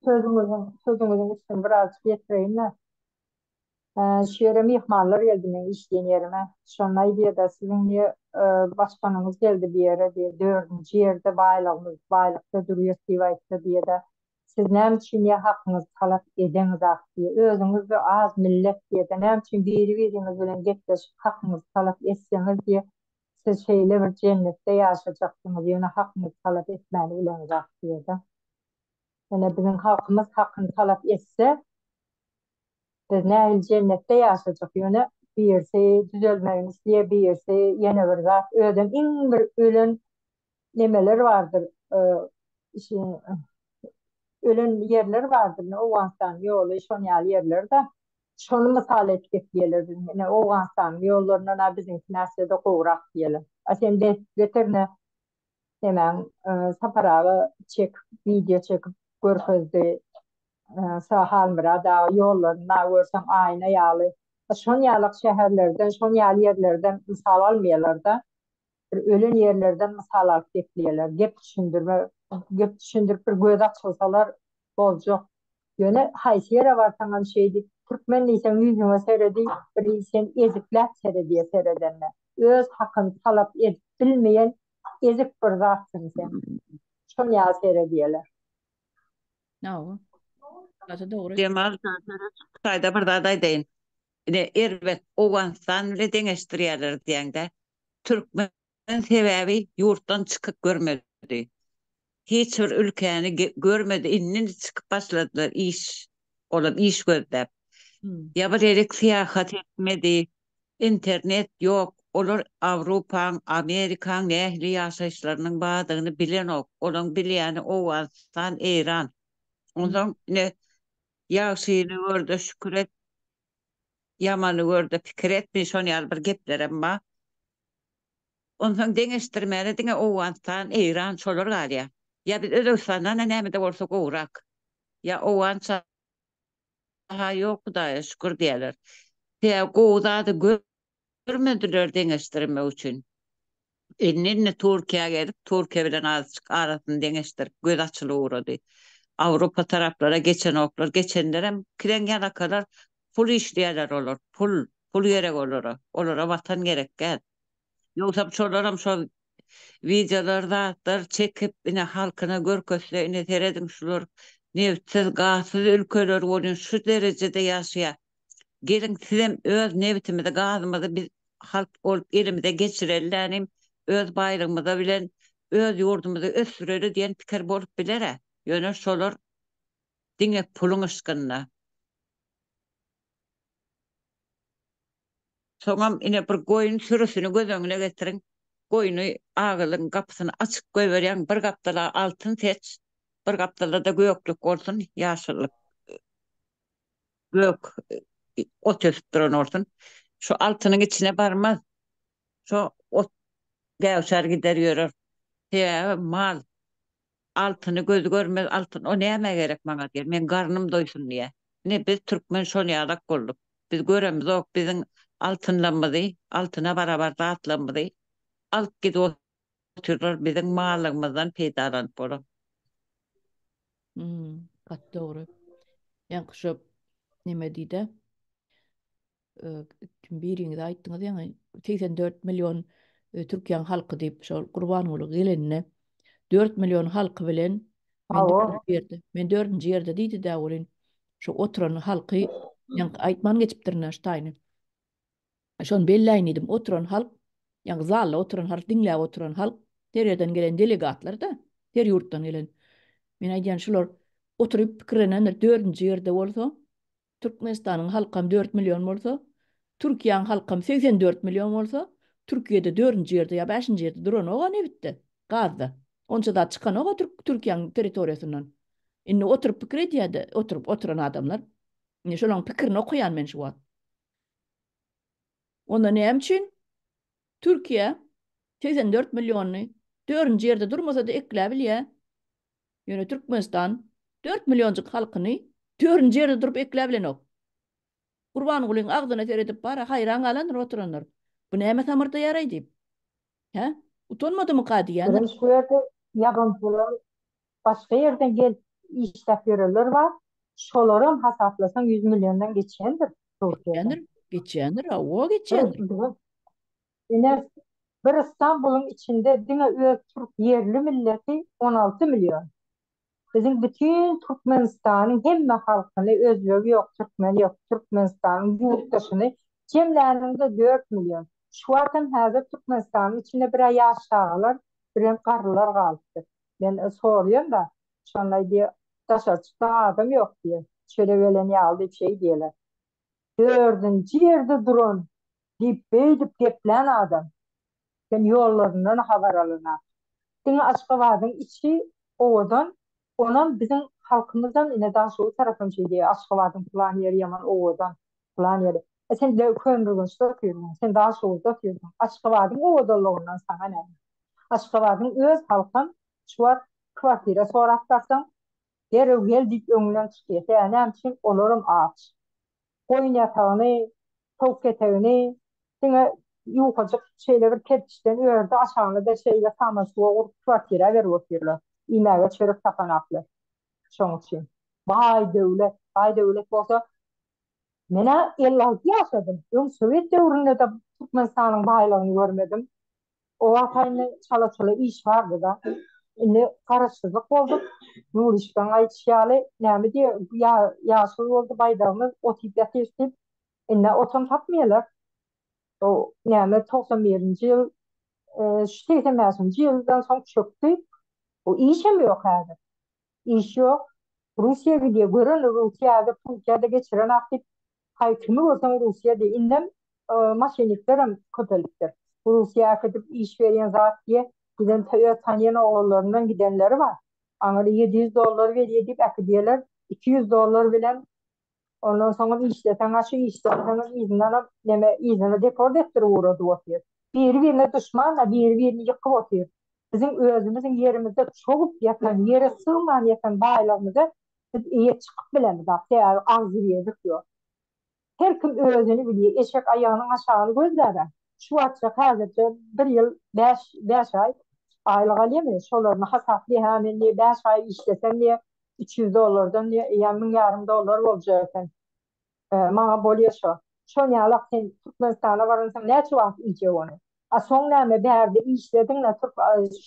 Sözüňiziň, sözüňiziň üstüni birazjyk ýetireýin-de. Şu ýere myhmanlar geldi meň işleýän ýerime. Şonda aýdýada siziň diýe başganyňyz geldi bu ýere diýe dördünji ýerde baýlygymyz baýlykda durýas diýip aýtsa diýeda siz näme üçin diýe hakyňyzy talap edeňizak diýe özüňiz-de az millet diýede näme üçin biri biriňiz bilen gepleşip hakyňyzy talap etseňiz diýe siz şeýle bir jennetde ýaşajaksyňyz ýöne hakyňyzy talap etmäni bileňizak diýede. Ýöne biziň halkymyz hakyny talap etse Biz nähili jennetde ýaşajak ýöne birisi düzelmegini isleýär birisi ýene bir zat özem iň bir ölen nemeler bardyr ölen ýerler bardyr ine Owganystanyň ýoly şon ýaly ýerlerde şony mysal edip gepleýärler biziň ine Owganystanyň ýollaryndan a biziňki näçede gowrak diýýärler a sen beterine nemäň Sapar aga çekip wideo çekip görkezdi Halmyrat aga ýollaryny görseň aýna ýaly. Şon ýalak şäherlerden, şon ýaly ýerlerden mysal almaýarlar-da. Bir ölen ýerlerden mysal alyp gepleýärler. Gep düşündirme, gep düşündirip bir gözi açylsalar boljak. Ýöne haýsy ýere barsaňam şeýdip, türkmen diýseň ýüzüňe seredip, bir sen ezikläp seredýär seredende. Öz hakyny talap edip bilmeýän ezik bir zatsyň sen. Şon ýaly seredýärler. Hawa. Gaty dogry. Jemal Hytaýda bir zat aýdaýyn. Ine erbet Owganystan bile deňeşdirýärler diýäňde. Türkmen sebäbi ýurtdan çykyp görmedi. Hiç bir ülkäni görmedi. Indi çykyp başladylar iş olam iş gözläp. Ýa bir ýerik syýahat etmedi. Internet ýok. Olar Awrupaň, Amerikaň nähili ýaşaýyşlarynyň bardygyny bilenok. Olaň bilýäni Owganystan, Eýran. Onsoň ine ýagşyny görde şükür et, ýamany görde pikir etmi şon ýaly bir geplerem bar. Onsoň deňeşdirmäne diňe Owganystan, Eýran şolar galýar. Ýa biz Özbegistandan-a nämede bolsa gowurak. Ýa Owgança Ha ýok Hudaýa şükür diýerler. Sebäbi gowy zady görmediler deňeşdirmek üçin. Indi indi Türkiýä gelip Türkiýe bilen azajyk arasyny deňeşdirip göz açylyp ugrady. Awrupa taraplara geçenoklar. Geçenlerem kireň ýalakalar pul işleýärler olar. Pul, pul gerek olara. Olara watan gerek däl. Ýogsam şolaram şol wideolar zatlar çekip ine halkyna görkezse ine serediň şular nebtsiz gazsyz ülkeler bolýan şu derejede ýaşaýar. Geliň sizem öz nebitimizi gazymyzy biz halk bolup elimize geçirelilänim öz baýlygymyza bilen öz ýurdumyzy ösdüreli diýen pikir bolup bilerä. Ýöne şolar diňe puluň yşkynda. Soňam ine bir goýun sürüsini göz öňüne getiriň. Goýny agylyň gapysyny açyk goýberýäň, bir gapdala altyn seç, bir gapdalda-da göklük bolsun, ýaşyllyk gök ot ösüp duran bolsun. Şu altynyň içine barmaz. Şo ot gäwşär gider ýörer. Sebäbi mal Altyny gözi görmez altyn o nämä gerek maňa diýer meň garnym doýsun diýer. Ine biz türkmen şol ýalak bolduk. Biz göremizok biziň altynlarymyzy altyna barabar zatlarymyzy alyp gidip otyrlar biziň mallygymyzdan peýdalanyp olar. Hmm, gaty dogry. Ýaňky şo neme diýdä? Kim biriňiz aýtdyňyz ýaňy 84 million Türkiýäň halky diýip şol Gurbanguly gelende 4 million halky bilen men dördünji ýerde men dördünji ýerde diýdi dä welin şu oturan halky ýaňky aýtman geçipdirin şu taýyny. Şony belläýin diýdim. Oturan halk ýaňky zalda oturan halk diňläp oturan halk her ýerden gelen delegatlar da her ýurtdan gelen. Men aýdýan şular oturyp pikirlenendir dördünji ýerde bolsa Türkmenistanyň halkam dört million bolsa, Türkiýäň halkam 84 million bolsa, Türkiýede dördünji ýerde ýa bäşinji ýerde duranok-a nebitde, gazda. Onça zat çykanok-a Türk Türkiýäň territoriýasyndan. Indi oturyp pikir edýär-de, oturyp oturan adamlar. Indi şolaň pikirini okaýan men şu wagt. Onda näme üçin Türkiýe 84 millionyny dördünji ýerde durmasa-da ekläbilýär? Ýöne Türkmenistan dört millionjyk halkyny dördünji ýerde durup ekläbilenok. Gurbangulyň agzyna seredip bara haýran galandyr oturanlar. Bu näme samyrdaýaraý diýip. Hä? Utanmadymyka diýýändir. Biziň şu ýerde ýabanjylar başga ýerden gelip işläp ýörenler bar. Şolaram hasaplasaň ýüz milliondan geçendir. Türkiýeden. Geçýändir, geçýändir, hawa geçýändir. Ine, bir Istanbulyň içinde diňe öz türk ýerli milleti 16 million. Biziň bütin Türkmenistanyň hemme halkyny, özbegi ýok, türkmeni ýok, Türkmenistanyň ýurtdaşyny jemläniňde 4 million. Şu wagtam häzir Türkmenistanyň içinde bir-ä ýaş çagalar, birem garrylar galypdyr. Men soraýan-da, şonda aýdýar, daşary çyksaň adam ýok diýýär. Çöle gelen ýaly diýip şeý diýýärler. Dördünji ýerde duran diýip beýdip geplän adam. Sen ýollaryndan habar alana. Diňe Aşgabadyň içi owadan, onam biziň halkymyzam ine Daşoguz tarapam şeý diýýär, Aşgabadyň pylan ýeri ýaman owadan, pylan ýeri. E sen Köneürgençde otyrdyň, sen Daşoguzda otyrdyň. Aşgabadyň owadanlygyndan saňa näme? Aşgabadyň öz halkam şu wagt kwartira sorap barsaň, derrew gel diýip öňünden çykýar. Sebäbi näme üçin? Olaram aç. Goýun ýatagyny, towuk ketegini diňe ýukajyk şeýle bir kerpiçden ördi, aşagyny-da şeýle saman suwa gurup kwartira berip otyrlar. Iýmäge çörek tapanaklar. Şoň üçin. Baý döwlet, baý döwlet bolsa, men-ä 56 ýaşadym. Öň sowet döwründe-de Türkmenistanyň baýlygyny görmedim. O wagt indi çala-çula iş bardy-da. Indi garaşsyzlyk bolduk. Nuryşkaň aýdyşy ýaly, näme diýýär, ýaşyl boldy baýdagymyz, otyp ýatyrys diýip, indi otam tapmaýarlar. O näme 91-nji ýyl, şu 85-nji ýyldan soň çökdi. O işem ýok häzir. Iş ýok. Russiýa gidýär. Gören Russiýada Türkiýede geçiren ak diýip, haý kimi görseň Russiýa diýip, indem maşenniklerem köpelipdir. Russiýa äkidip iş berýän zat diýe, giden öz tanýan oglanlaryndan gidenleri bar. Aňyry 700 dollar berýär diýip äkidýärler. 200 dollar bilen Ondan soňam işleseň-ä şu işlemeseňem yzyndanam neme yzyna deport etdirip ugradyp otyr. Biri-birine duşman-da, biri-birini ýykyp otyr. Biziň özümiziň ýerimizde çogup ýatan, ýere sygman ýatan baýlygymyza biz eýe çykyp bilemizok, sebäbi agzybirlik ýok. Her kim özüni bilýär, eşek aýagynyň aşagyny gözlär-ä. Şu wagtjak häzirje bir ýyl bäş, bäş aý aýlyk alýarmy, şolaryny hasaplaýar, hä men diýýär bäş aý işlesem diýýär, 300 dollardan diýýär, eýýäm müň ýarym dollar boljak eken. Maňa bolýa şo. Şon ýalak sen Türkmenistana baransoň näçe wagt iýjek ony? A soň näme bärde işlediň-le türk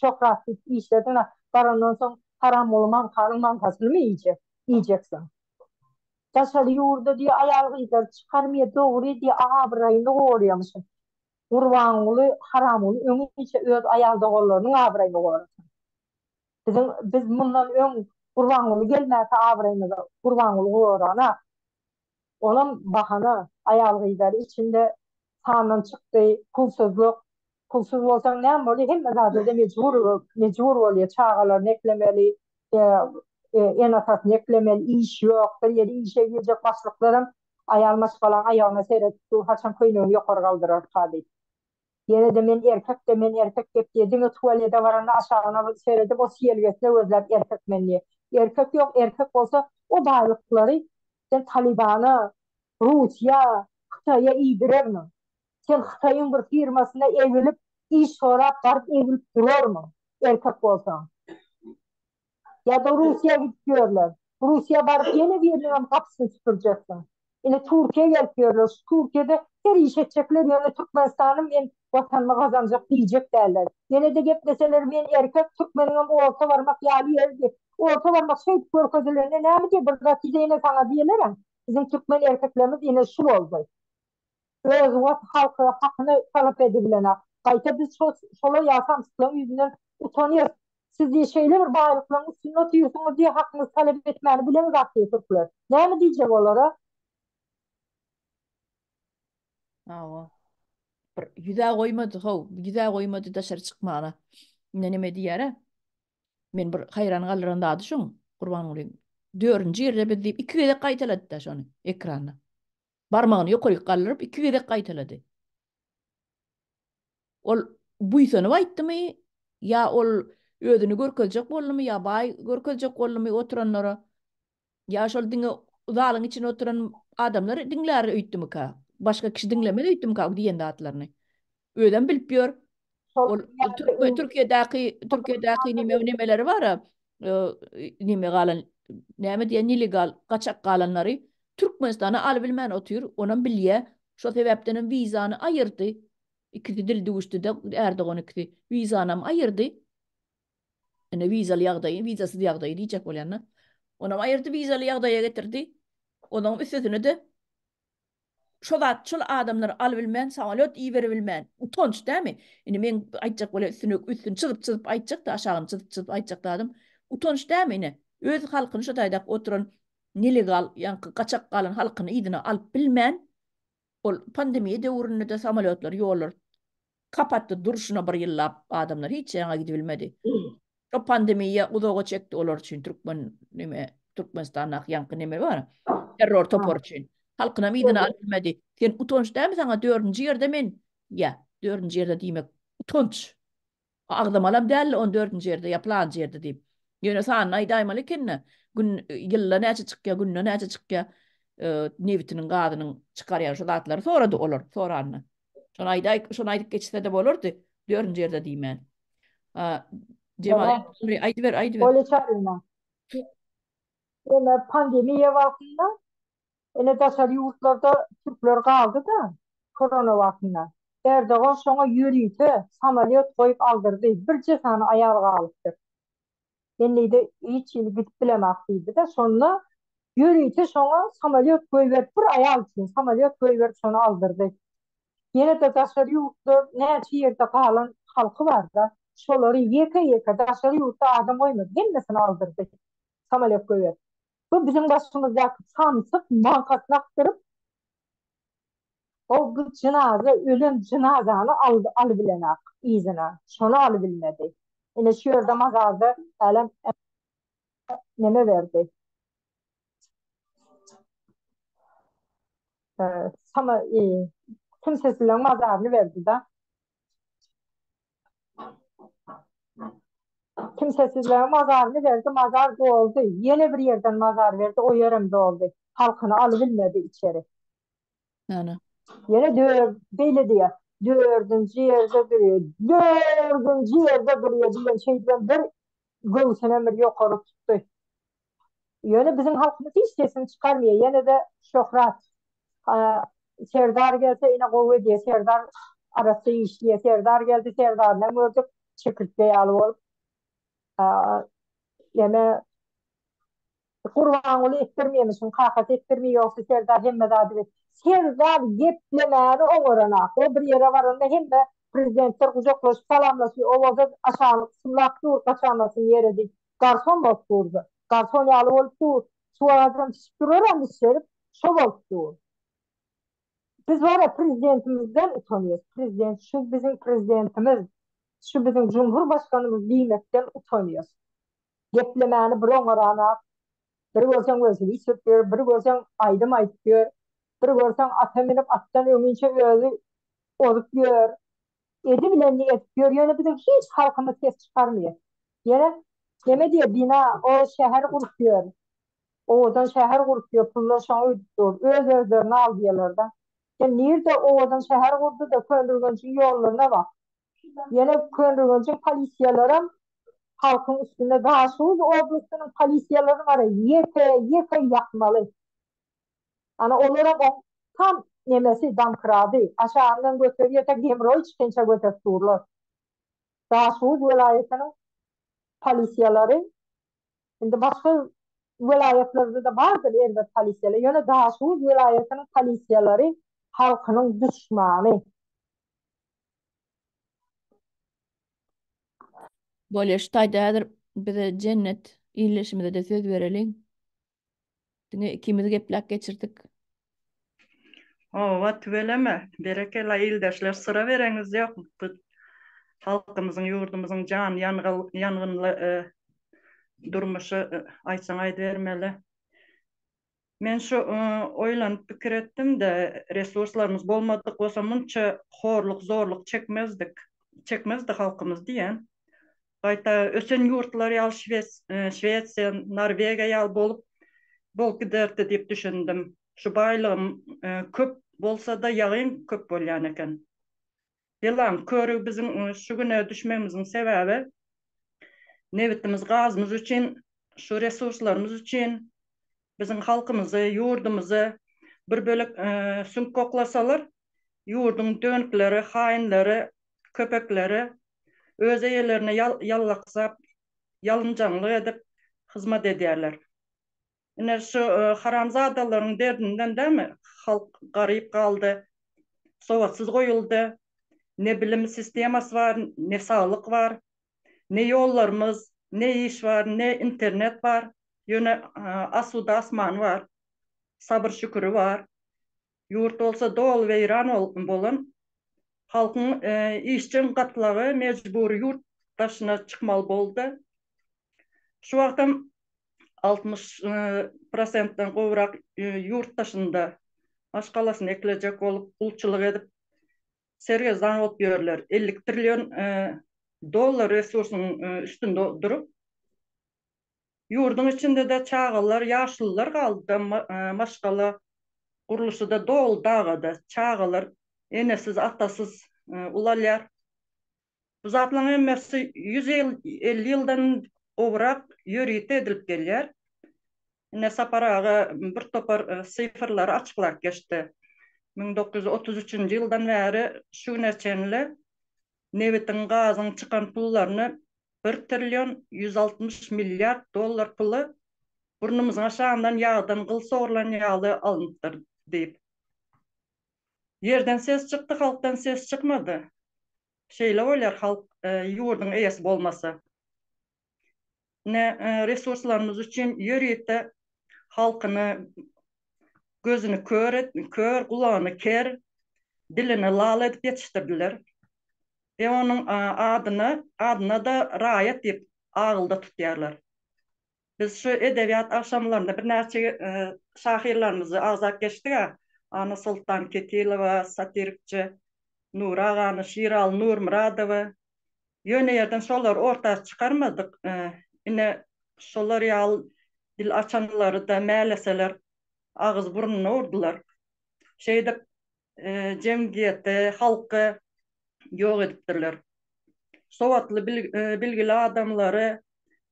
şöhrat diýip işlediň-le barandan soň Haramguly maňkanyň maňkasynymy iýjek iýjeksiň? Daşary ýurda diýýär aýal-gyzlary çykarmaýar dogry diýýär abraýyny goraýamyşyn. Gurbanguly Haramguly öňinçä öz aýal doganlarynyň abraýyny gorasyn. Biziň biz mundan öň Gurbanguly gelmäkä abraýymyzy Gurbanguly gorana. Olam bahana, aýal-gyzlary içinde sandan çykdy, pulsuzlyk. Pulsuz bolsaň näme bolýar, hemme zada-da mejbur mejbur bolýar, çagalaryny eklemeli, ene-atasyny eklemeli, iş ýok, bir ýere işe girjek başlyklaram aýal maşgalaň aýagyna seredip dur, haçan köýnegini ýokary galdyrarka diýip. Ýene-de men erkek-de, men erkek gep diýýär. Diňe tualete baranda aşagyna seredip, o siýelgesine gözläp erkek men diýýär. Erkek ýok, erkek bolsa o baýlyklary sen Talybana, Russiýa, Hytaýa iýdirermiň? Sen Hytaýyň bir firmasyna egilip, iş sorap baryp egilip durarmyň, erkek bolsaň? Ýa-da Russiýa gidip ýörler. Russiýa baryp ýene biriniňem gapysyny süpürjeksiň. Ine Türkiýä gelip ýörler. Şu Türkiýede her iş etjekler ýöne Türkmenistany men watanymy gazanjak diýjek däller. Ýene-de gepleseler men erkek türkmeniňem orta barmak ýaly ýeri diýip. Orta barmak şeýdip görkezilende näme diýer bir zat diýse ýene saňa diýerlerem. Biziň türkmen erkeklerimiz ine şu boldy. Öz wat halky hakyny talap edibilenak. Gaýta biz şo şolar ýaly samsyklaryň ýüzünden utanýas. Siz diýe şeýle bir baýlyklaryň üstünde otyrsyňyz diýe hakyňyzy talap etmäni bileňizak diýe türkler. Näme diýjek olara? Hawa. Bir ýüzä goýmady how, ýüzä goýmady daşary çykmana. Indi neme diýýär-ä? Men bir haýran galdyran zady şoň, Gurbangulyň. Dördünji ýerde biz diýip iki gezek gaýtalady-da şony ekranda. Barmagyny ýokaryk galdyryp iki gezek gaýtalady. Ol buýsanyp aýtdymy, ýa ol özüni görkezjek boldumy, ýa baý görkezjek boldumy oturanlara, ýa şol diňe zalyň içinde oturan adamlar diňlär öýtdümika, başga kişi diňlemez öýtdümika diýen zatlaryny. Özem bilip ýör. Ol Türkiýedäki Türkiýedäki nime nemeleri bar-a, nime galan, näme diýen nelegal gaçak galanlary. Türkmenistana alybilmän otyr, onam bilýä. Şo sebäpdenem wizany aýyrdy. Ikisi dil düwüşdi-de, Erdogan ikisi wizanam aýyrdy. Ine wizaly ýagdaýy, wizasyz ýagdaýy diýjek bolýan-da. Onam aýyrdy, wizaly ýagdaýa getirdi. Onuň üstesine-de şo zat, şol adamlary alybilmän, samolýot iberibilmän, utanç dämi? Indi meň aýtjak bolýan üstüni, üstüni çyzyp-çyzyp aýtjak-da, aşagyny çyzyp-çyzyp aýtjak zadym, utanç dämi ine? Öz halkyny şo taýdaky oturan nelegal, ýaňky gaçak galan halkyny yzyna alyp bilmän, ol pandemiýa döwründe-de samolýotlary, ýollary kapatdy durşuna bir ýyllap adamlar hiç ýaňa gidibilmedi. Şo pandemiýa uzaga çekdi olar üçin türkmen neme Türkmenistandaky ýaňky neme bar. Terror topary üçin. Halkynam yzyna alyp bilmedi. Sen utanç dälmi saňa dördünji ýerde men ýa dördünji ýerde diýmek utanç. Agzamalam däldi on dördünji ýerde ýa pylanjy ýerde diýip. Ýöne sanyny aýdaýmaly ekende gün ýylda näçe çykýa günde näçe çykýa nebitiniň gazynyň çykarýan şu zatlary sorady olar soranda. Şony aýdaý, şony aýdyp geçse-de bolardy, dördünji ýerde diýmän. Jemal, aýdyber, aýdyber. Bolýa çaryna. Ýöne pandemiýa wagtynda ene daşary ýurtlarda türkler galdy-da, korona wagtynda. Erdogan şoňa ýörite samolýot goýup aldyrdy, birje sany aýal galypdyr. Men diýdi, hiç hili gidip bilemok diýdi-de, şonda ýörite şoňa samolýot goýberip, bir aýal üçin samolýot goýberip şony aldyrdy. Ýene-de daşary ýurtlar näçe ýerde galan halky bar-da, şolary ýeke-ýeke daşary ýurtda adam goýmady, hemmesini aldyrdy samolýot goýberip. Bu biziň başymyzdaky samsyk maňkasyny akdyryp, O bu jynaza ölen jynazany alybilenak yzyna. Şony alybilmedi. Ine şu ýerde mazarda hälem neme berdi. Sama kimsesizleň mazaryny berdi-da. Kimsesizleriň mazaryny berdi, mazar doldy. Ýene bir ýerden mazar berdi, o ýerem doldy. Halkyny alybilmedi içeri. Ana. Ýene dör, beýle diýýär. Dördünji ýerde durýar. Dördünji ýerde durýar diýen şeýdibem bir göwsünem bir ýokary tutdy. Ýöne biziň halkymyz hiç sesini çykarmaýar. Ýene-de Şöhrat. Serdar gelse ine gowy edýär. Serdar arassa işleýär. Serdar geldi, Serdarynam gördük. Çekirtge ýaly bolup. Ýene Gurbanguly etdirmeýmişin, kakasy etdirmeýär, ýogsa Serdar hemme zady bil. Serdar geplemäni oňaranak. O bir ýere baranda hemme prezidentler gujaklaşyp salamlaşýar, o bolsa aşagyny gysymlap dur, gaçamasyn ýere diýip. Garson bolup durdy. Garson ýaly bolup dur. Suw adam içip duraram içerip, şo bolup dur. Biz bar-a prezidentimizden utanýas. Prezident şu biziň prezidentimiz, şu biziň jumhurbaşkanymyz diýmekden utanýas. Geplemäni bir oňaranak. Bir görseň welosiped sürüp ýör, bir görseň aýdym aýdyp ýör, bir görseň ata münüp atdan öňinçe özi ozup ýör. Edibilenini edip ýör, ýöne biziň hiç halkymyz ses çykarmaýar. Ýene neme diýer bina o şäher gurup ýör. Owadan şäher gurup ýör, pullar şoňa gidip dur. Öz-özlerini aldaýarlar-da. Sen nirde owadan şäher gurdy-da Köneürgenjiň ýollaryna bak. Ýene Köneürgenjiň polisiýalaram halkyň üstünde Daşoguz oblastynyň polisiýalary bar ýeke ýeke ýakmaly. Ana olaram oň tam nemesi domkrady aşagyndan göterýärse gemroý çykynça göterip durlar. Daşoguz welaýatynyň polisiýalary indi başga welaýatlarda-da bardyr erbet polisiýalar ýöne Daşoguz welaýatynyň polisiýalary halkynyň duşmany. Bolýa şu taýda häzir bize Jennet ildeşimize-de söz bereliň. Diňe ikimiz gepläp geçirdik. Hawa tüweleme berekella ildeşler syra bereňiz ýok bu halkymyzyň ýurdumyzyň jany ýangynly durmuşy aýtsaň aýdybermeli. Men şu oýlanyp pikir etdim-de, resurslarymyz bolmadyk bolsa munça horluk, zorluk çekmezdik, çekmezdi halkymyz diýen. Gaýta ösen ýurtlar ýaly Şwesiýa, Norwegiýa ýaly bolup bolup giderdi diýip düşündim. Şu baýlygym köp bolsa-da ýagyn köp bolýan eken. Ýylan körügi biziň şu güne düşmegimiziň sebäbi nebitimiz, gazymyz üçin, şu resurslarymyz üçin. Biziň halkymyzy, ýurdumyzy bir bölek süňk koklasalar, ýurduň dönükleri, haýynlary, köpekleri öz eýelerine ýallaksap, ýalynjaňlyk edip hyzmat edýärler. Ine şu haramzadalaryň derdinden dämi halk garyp galdy, sowatsyz goýuldy, ne bilim sistemasy bar, ne saglyk bar, ne ýollarymyz, ne iş bar, ne internet bar, ýöne asuda asmany bar, sabyr-şüküri bar. Ýurt bolsa doly weýran bolan, halkyň işjeň gatlagy mejbury ýurt daşyna çykmaly boldy. Şu wagtam 60 prosentden gowrak ýurt daşynda maşgalasyny eklejek bolup, gulçulyk edip, sergezdan bolup ýörler. 52 trillion dollar resursyň üstünde durup, Ýurduň içinde-de çagalar, ýaşulular galdy-da, maşgala gurluşy-da doly dagady. Çagalar enesiz, atasyz ulalýar. Bu zatlaryň hemmesi 150 ýyldan gowrak ýörite edilip gelýär. Ine, Sapar aga bir topar sifrlary açyklap geçdi. 1933-nji ýyldan bäri şu güne çenli nebitiň, gazyň çykan pullaryny Bir trillion 160 milliard dollar puly burnumyzyň aşagyndan ýagdan gyl sogrulan ýaly alnypdyr diýip. Ýerden ses çykdy, halkdan ses çykmady. Şeýle bolýar halk ýurduň eýesi bolmasa. Ine resurslarymyz üçin ýörite halkyny gözüni kör et, kör, gulagyny ker, dilini lal edip ýetişdirdiler. We onuň adyny, adyna-da raýat diýip agylda tutýarlar. Biz şu edebiýat agşamlarynda birnäçe şahyrlarymyzy agzap geçdik-ä, Annasoltan Ketilowa, satirikçi Nury agany, Şiraly Nurmyradowy. Ýöne ýerden şolary orta çykarmadyk. Ine, şolar ýaly dil açanlary-da mäleseler, agyz-burnuna urdular. Şeýdip, jemgyýeti, halky ýok edipdirler. Sowatly, bilgili adamlary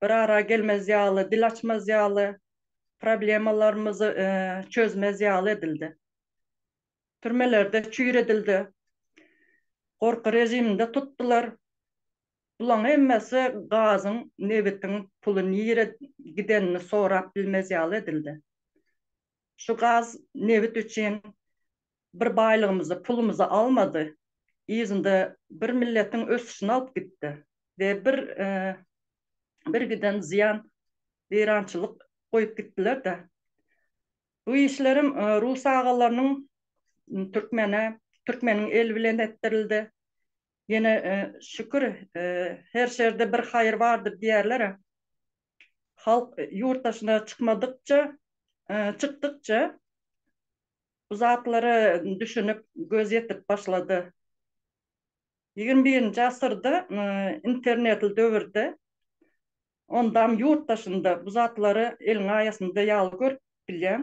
bir ara gelmez ýaly, dil açmaz ýaly, problemalarymyzy çözmez ýaly edildi. Türmelerde çüýredildi. Gorky režiminde tutdular. Bulaň hemmesi gazyň, nebitiň puly nirä gidenini sorap bilmez ýaly edildi. Şu gaz, nebit üçin bir baýlygymyzy, pulumyzy almady. Yzynda bir milletiň ösüşini alyp gitdi we bir bir giden zyýan, weýrançylyk goýup gitdiler-de. Bu işlerem rus agalarynyň türkmene, türkmeniň eli bilen etdirildi. Ýene şükür, her şerde bir haýyr bardyr diýerler-ä. Halk ýurt daşyna çykmadykça, çykdykça bu zatlara düşünip, göz ýetirip başlady. Ýigrimi birinji asyrda internetli döwürde ondam ýurt daşynda bu zatlary eliň aýasynda ýaly görüp bilýäň.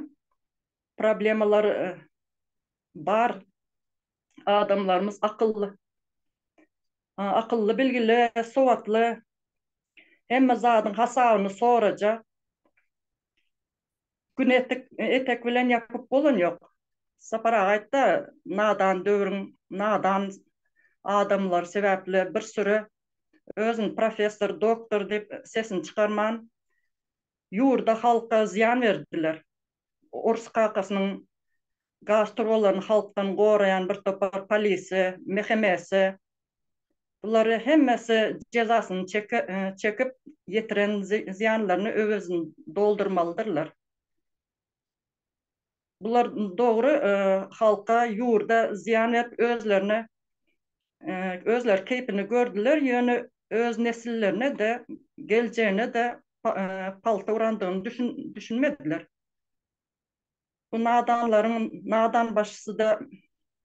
Problemalar bar. Adamlarymyz akylly. Akylly, bilgili, sowatly. Hemme zadyň hasabyny sorajak. Gün etek, etek bilen ýapyp bolan ýok. Sapar aga aýtda, nadan döwrüň nadan adamlary sebäpli bir süri özüni professor, doktor diýip sesini çykarman ýurda, halka zyýan berdiler. Orus kakasynyň gaz turbalaryny halkdan goraýan bir topar polisi, MHM-si bulary hemmesi jezasyny çekip ýetiren zyýanlaryny öwezini doldurmalydyrlar. Bular dogry halka, ýurda zyýan berip özlerine özleri keýpini gördüler, ýöne öz nesillerine-de, geljegine-de palta urandygyny düşünmediler. Bu nadanlaryň nadan başysy-da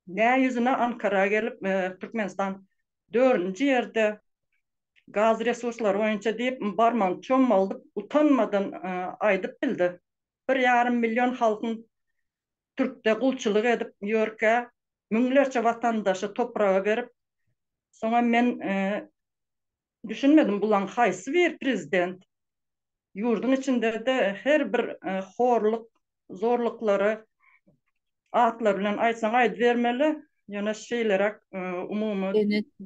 nä ýüzüne Ankara gelip, Türkmenistan dördünji ýerde gaz resurslary boýunça diýip, barmagyny çommaldyp, utanmadan aýdyp bildi. Bir ýarym million halkyň türkde gulçulyk edip ýörkä, müňlerçe watandaşy topraga berip, soňam men düşünmedim bulaň haýsy bir prezident? Ýurduň içinde-de her bir horluk, zorluklary atlary bilen aýtsaň aýdybermeli. Ýöne şeýleräk umumy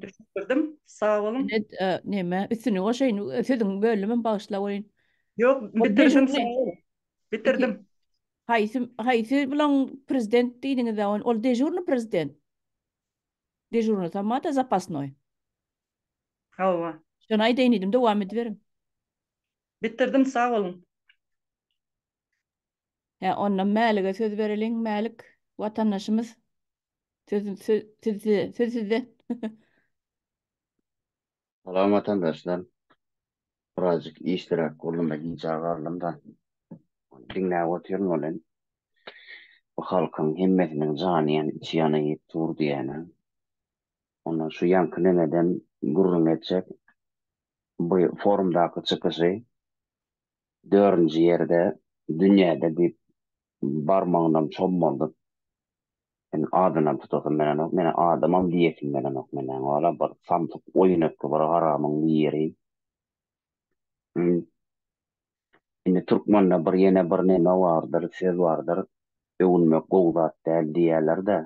düşündirdim. Sag boluň. Senet neme, üstüni goşaýyn, sözüňi böldümem bagyşla welin. Ýok, bitirdim, sag boluň. Bitirdim. Haýsy, haýsy bilen prezident diýdiňiz-ä, ol dežurnyý prezident. Dežurnyý tamada zapasnoý. Hawa. Şony aýdaýyn diýdim, dowam ediberiň. Bitirdim sag boluň. Hä onda Mälige söz bereliň Mälik watandaşymyz söz söz söz sizde. Salam watandaşlar. Birazjyk işliräk boldum-da gijä galdym-da. Diňläp otyryn welin, bu halkyň hemmesiniň jany ýan, içi ýanyp dur diýýän-ä. Ondan şu ýaňky nemeden gürrüň etjek. Bu forumdaky çykyşy dördünji ýerde dünýäde diýip barmagynam çommaldyp, men adynam tutasym gelenok, meni adamam diýesim gelenok meniň wala bir samsyk oýun etdi bir haramyň biri. Indi türkmende bir ýene bir neme bardyr, söz bardyr, öwünmek gowy zat däl diýýärler-de,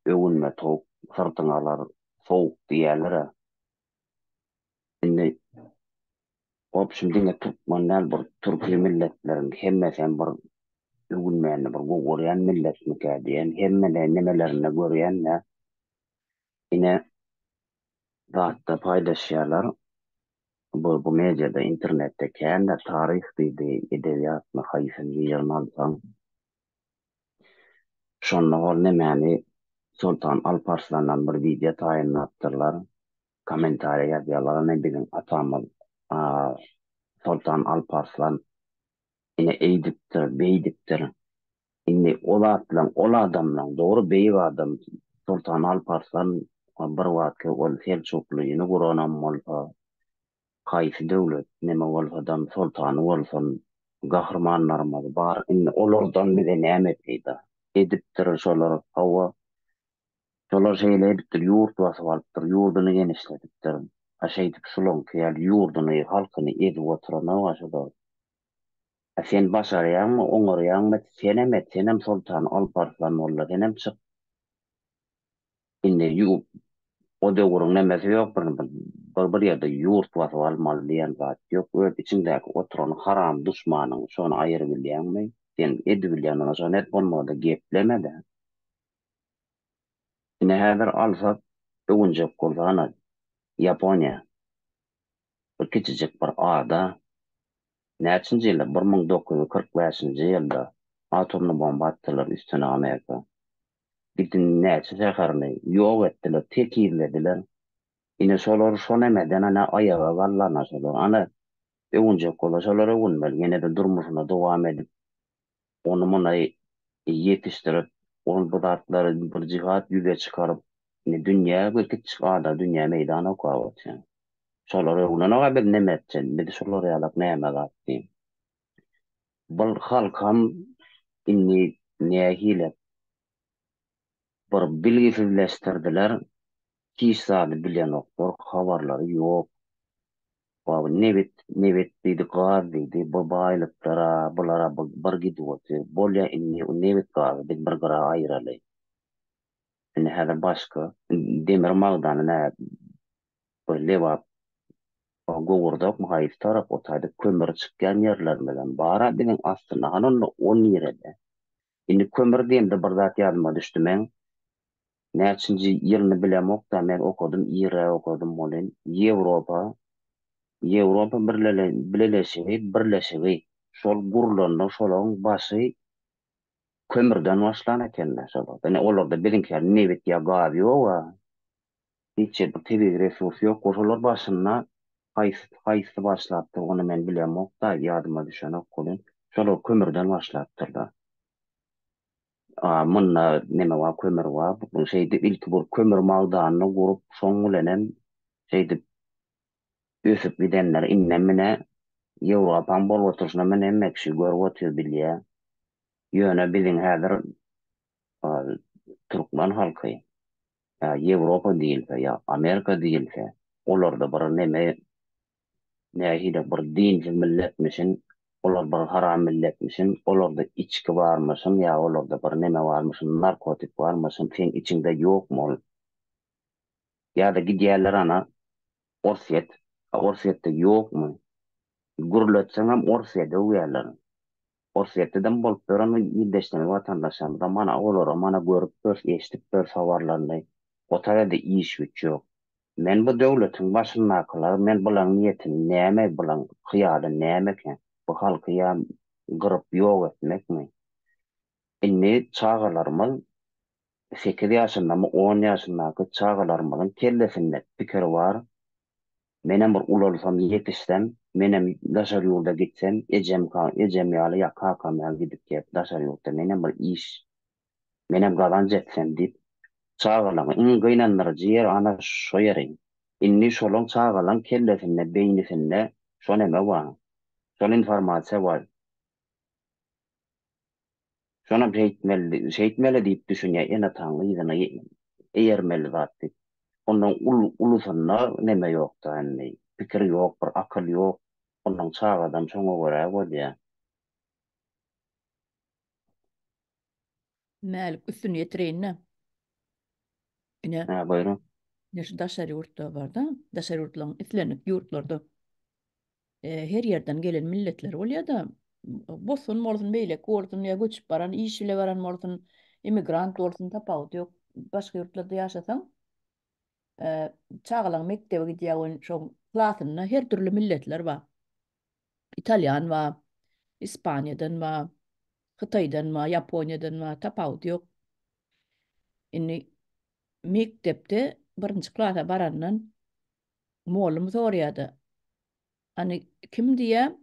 öwünme towuk syrtyňy alar sowuk diýýärler-ä. Indi Wobşem diňe türkmen däl bir türki milletleriň hemmesem bir öwünmäni bir gowy görýän milletmikä diýen hemme nemelerinde görýän-de ine zatda paýlaşýarlar bu bu mediada internetde kände taryh diýdi edebiýatmy haýsy birini alsaň şonda ol nemäni Soltan Alparslandan bir wideo taýynlapdyrlar Kommentariýa ýazýarlar ine biziň atamyz Soltan Alparslan ine eýdipdir beýdipdir. Indi ol atlaň ol adamlaň dogry beýik adam Soltan Alparslan bir wagtky ol Selçuklyny guranam bolsa haýsy döwlet neme bolsadam soltany bolsun gahrymanlarymyz bar indi olardan bize näme peýda edipdir şolar hawa Şolar şeýle edipdir, ýurt basyp alypdyr, ýurduny genişledipdir. A şeýdip şulaňky ýaly ýurduny, halkyny ezip oturanok-a şolar. A sen başarýaňmy, oňarýaňmy, senem et, senem soltan Alparslan bol-da, senem çyk. Indi o döwrüň nemesi ýok, bir bir bir ýerde ýurt basyp almaly diýen zat ýok. Öz içiňdäki oturan haram duşmanyň şony aýyrybilýäňmi? Sen edibilýän bolsaň şony et, bolmasa-da gepleme-de. Ine häzir alsak öwünjek bolsa ana Ýaponiýa bir kiçijik bir ada näçinji ýylda 1945-nji ýylda atomny bomba atdylar üstüne Amerika gidin näçe şäherini ýok etdiler tekizlediler ine şolar şo nemeden ana aýaga galdy ana şolar ana öwünjek bolsa şolar öwünmeli ýenede durmuşyna dowam edip ony-muny ýetişdirip, ol bu zatlary bir jihat ýüze çykaryp, indi dünýä bir kiçijik ada dünýä meýdan okap otyr. Şolar öwrenok-a biz neme etjek, biz şolar ýalak näme zat diýip. Bul halkam indi nähili bir bilgisizleşdirdiler, hiç zady bilenoklar, habarlary ýok. Baba nebit, nebit diýdi, gaz diýdi, bu baýlyklara, bulara bir gidip otyr. Bolýa indi nebit gazy biz bir gyra aýyraly. Indi häzir başga demir magdany nä bir Lebap Gowurdakmy haýsy tarap o taýda kömür çykýan ýerlerimizem bar-a biziň aslynda hany onda o nirede? Indi kömür diýemde bir zat ýadyma düşdi meň. Näçinji ýylyny bilemok-da, men okadym, irräk okadym welin, Ýewropa, Ýewropa Bileleşigi, Birleşigi, şol gurlanda şolaryň başy kömürden başlan eken-dä şolar. Ine, olarda biziňki ýaly nebit ýa gaz ýog-a. Hiç ýerde bir tebigy resurs ýok we şolar başynda haýsy, haýsy başlapdyr, ony men bilemok-da, ýadyma düşenok welin, şolar kömürden başlapdyrlar. A munda neme bar, kömür bar. Bu şeýdip ilki bir kömür magdanyny gurup, şoň bilenem şeýdip ösüp gidenler. Indem mine Ýewropaň bolup oturyşyna mine hemme kişi görüp otyr, bilýär. Ýöne biziň häzir türkmen halky ýa Ýewropa diýilse, ýa Amerika diýilse, olarda bir neme. Nähili bir dinsiz milletmişin, olar bir haram milletmişin, olarda içki barmyşyn ýa olarda bir neme barmyşyn, narkotik barmyşyn, seň içiňde ýokmy ol? Ýa-da gidýärler ana Orsýet, a Orsýetde ýokmy? Gürletseňem Orsýeti öwýärler. Orsýetdedem bolup ýören ildeşlerimiz, watandaşlarymyzam mana olaram mana görüp ýörüs, eşidip ýörüs habarlaryny. O taýda iş-güýç ýok. Men bu döwletiň başyndakylar, men bulaň niýetini näme, bulaň hyýaly nämekä? Bu halky ýa gyryp ýok etmekmi? Indi çagalarymyz sekiz ýaşyndamy, on ýaşyndaky çagalarymyzyň kellesinde pikir bar, Menem bir ulalsam, ýetişsem, menem daşary ýurda gitsem, ejem ejem ýaly ýa kakam ýaly gidip gelip daşary ýurtda menem bir iş, menem gazanç etsem diýip, çagalaryň iň gynandyryjy ýeri ana şo ýeri. Indi şolaň çagalaň kellesinde, beýnisinde şo neme bar, şol informasiýa bar. Şonam şeýtmeli, şeýtmeli diýip düşünýär, ene-ataň yzyna eýermeli zat diýip. Ondan ulusynda neme ýok-da indi, pikir ýok, bir akyl ýok. Ondan çagadam şoňa görä bolýar. Mälik üstüni ýetireýin-de. Ine. Hä, buýruň. Ine şu daşary ýurtda bar-da, daşary ýurtlaryň islendik ýurtlarda her ýerden gelen milletler bolýar-da, bosgun bolsun, beýleki bolsun, ýa göçüp baran, iş bile baran bolsun, immigrant bolsun, tapawudy ýok. Başga ýurtlarda ýaşasaň, çagalaň mekdebe gidýär, onuň şoň klasynda her dürli milletler bar. Italýan bar, Ispaniýadan bar, Hytaýdan bar, Ýaponiýadan bar, tapawudy ýok. Indi mekdepde birinji klasa barandan Mollum soraýar-da, Hany, kim diýýär,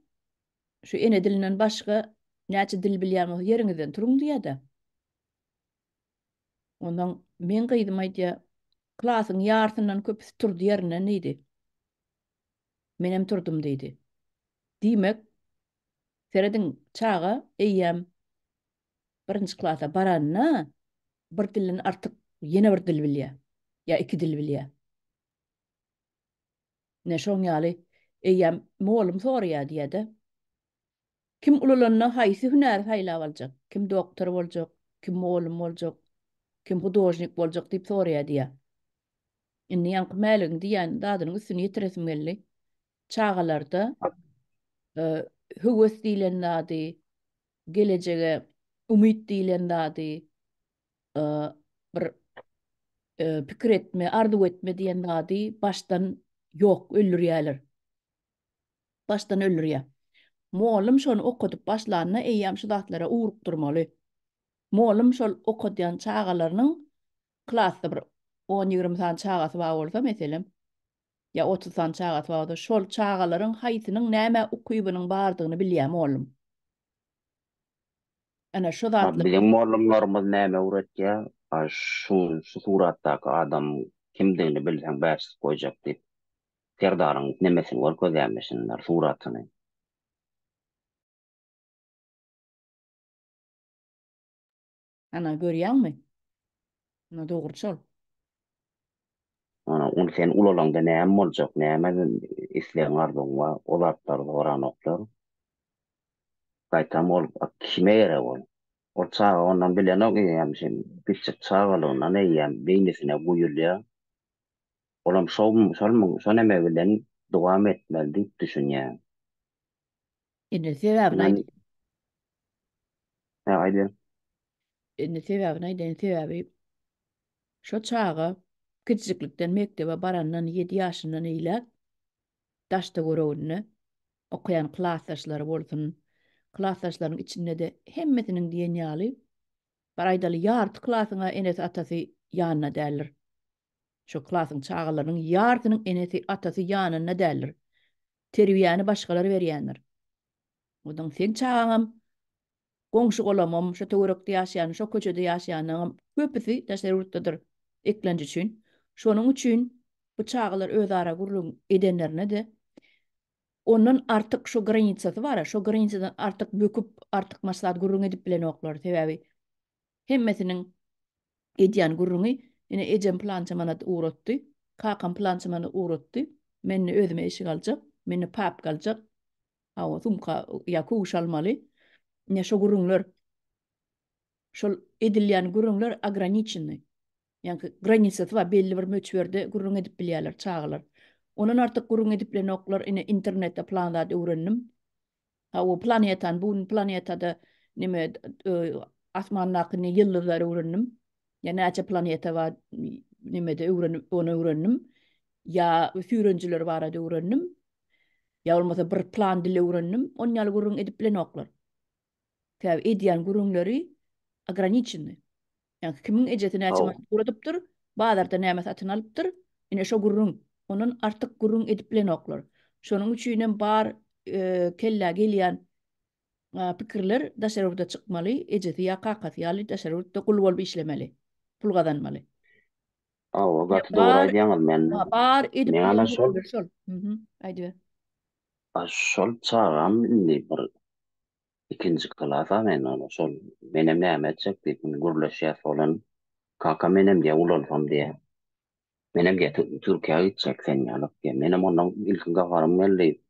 şu ene dilinden başga näçe dil bilýän bolsa ýeriňizden turuň diýýär-de. Onsoň meň gyzym aýdýar, klasyň ýarsyndan köpüsi turdy ýerinden diýdi. Menem turdum diýdi. Diýmek, serediň, çaga eýýäm birinji klasa baranda bir dilden artyk ýene bir dil bilýär, ýa iki dil bilýär. Ine şoň ýaly eýýäm mugallym soraýar diýýär-de. Kim ulalanda haýsy hünäri saýlap aljak? Kim doktor boljak, kim mugallym boljak, kim hudožnik boljak diýip soraýar diýýär. Indi ýaňky Mäligiň diýýän zadynyň üstüni ýetiresim geldi. Çagalarda höwes diýlen zady, gelejege umyt diýlen zady, bir pikir etme, arzuw etme diýen zady başdan ýok, öldürýärler. Başdan öldürýär. Mugallym şony okadyp başlanda eýýäm şu zatlara ugrukdyrmaly. Mugallym şol okadýan çagalarynyň klasda bir on-ýigrimi sany çagasy bar bolsa, meselem, ýa 30 sany çagasy bar bolsa, şol çagalaryň haýsynyň nämä ukybynyň bardygyny bilýär mugallym. Ana şu zatlar. Biziň mollumlarymyz näme öwretýär? A şu şu suratdaky adam kimdigini bilseň bäşlik goýjak diýip Serdaryň nemesini görkezýärmişinler suratyny. Ana görýäňmi? Ana dogry şol. Ana ony sen ulalaňda näme boljak, näme islegiň arzuwyň bar, o zatlary soranoklar. Gaýtam ol kime gerek ol? Ol çaga ondan bilenok eýýäm şem kiçijik çagalygyndan eýýäm beýnisine guýulýar. Olam şo şol şo neme bilen dowam etmeli diýip düşünýär. Indi sebäbini aýt. Hä aýdyber. Indi sebäbini aýdaýyn sebäbi şo çaga kiçijiklikden mekdebe barandan ýedi ýaşyndan eýläk daş-töwereginde okaýan klasdaşlary bolsun, klasdaşlarynyň içinde-de hemmesiniň diýen ýaly, bir aýdaly, ýarty klasyň-a enesi-atasy ýanynda däldir. Şo klasyň çagalarynyň ýarsynyň enesi-atasy ýanynda däldir. Terbiýäni başgalar berýändir. Onsoň seň çagaňam Goňşy-golamym, şo töwerekde ýaşaýan, şo köçede ýaşaýanlaryňam köpüsi daşary ýurtdadyr eklenç üçin. Şonuň üçin bu çagalar özara gürrüň edenlerinde-de ondan artyk şo granisasy bar-a, şo granisadan artyk böküp, artykmaç zat gürrüň edip bilenoklar. Sebäbi hemmesiniň edýän gürrüňi, ine ejem pylança manat ugratdy, kakam pylança manat ugratdy, men indi özüme eşik aljak, Mende papka aljak. Hawa, sumka ýa köwüş almaly. Ine şo gürrüňler. Şol edilýän gürrüňler ograniçennyý. Ýaňky granisasy bar, belli bir möçberde gürrüň edip bilýärler çagalar. Ondan artyk gürrüň edip bilenoklar. Ine internetde plan zat öwrendim. Hawa, planetany, bu gün planetada neme asmandaky ne ýyldyzlary öwrendim. Ýa näçe planeta bar nemede öwrenip, ony öwrendim. Ýa süýrenjiler barada öwrendim. Ýa bolmasa bir plan dil öwrendim. Onun ýaly gürrüň edip bilenoklar. Sebäbi edýän gürrüňleri ograniçennyý. Ýa kimiň ejesi näçe manat ugradypdyr, bazarda näme satyn alypdyr, ine şo gürrüň. Ondan artyk gürrüň edip bilenoklar. Şonuň üçinem bar kellä gelýän pikirler daşary ýurda çykmaly, ejesi ýa kakasy ýaly daşary ýurtda gul bolup işlemeli, pul gazanmaly. Hawa, gaty dogry aýdýaňyz men. Bar edip bilen gürrüňler şol. Aýdyber. Şol çagam indi bir Ikinji klasa men ony şol menem näme etjek diýip indi gürleşýäs bolan kaka menem diýä ulalsam diýä menem diýä Türkiýä gitjek sen ýalyk diýä menem ondan ilki gaharym geldi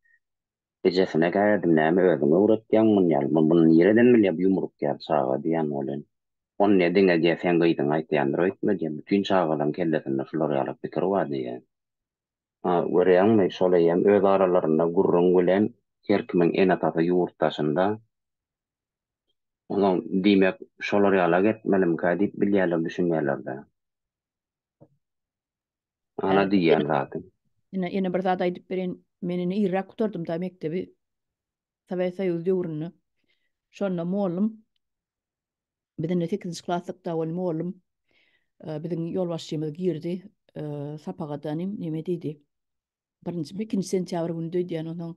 ejesine käýedim näme özüň öwretýäň muny ýaly muny nireden bilýä bu ýumruk ýaly çaga diýän welin ony diýä diňe diýä seň gyzyň aýtýandyr öýtme diýä bütin çagalaryň kellesinde şular ýaly pikir bar diýä. Ha, görýäňmi, şol eýýäm öz aralarynda gürrüň bilen her kimiň ene-atasy ýurt daşynda. Onsoň, diýmek, şolar ýalak etmelimkä diýip bilýärler, düşünýärler-dä. Ana diýýän zadym. Ine, ýene bir zat aýdyp bereýin. Men indi irräk gutardym-da mekdebi. Sowet Soýuzy döwründe. Şonda mollum Biz indi sekizinji klasdykda ol mollum biziň ýolbaşçymyz girdi sapaga nim neme diýdi. Birinji, ikinji sentýabr güni diýýän onsoň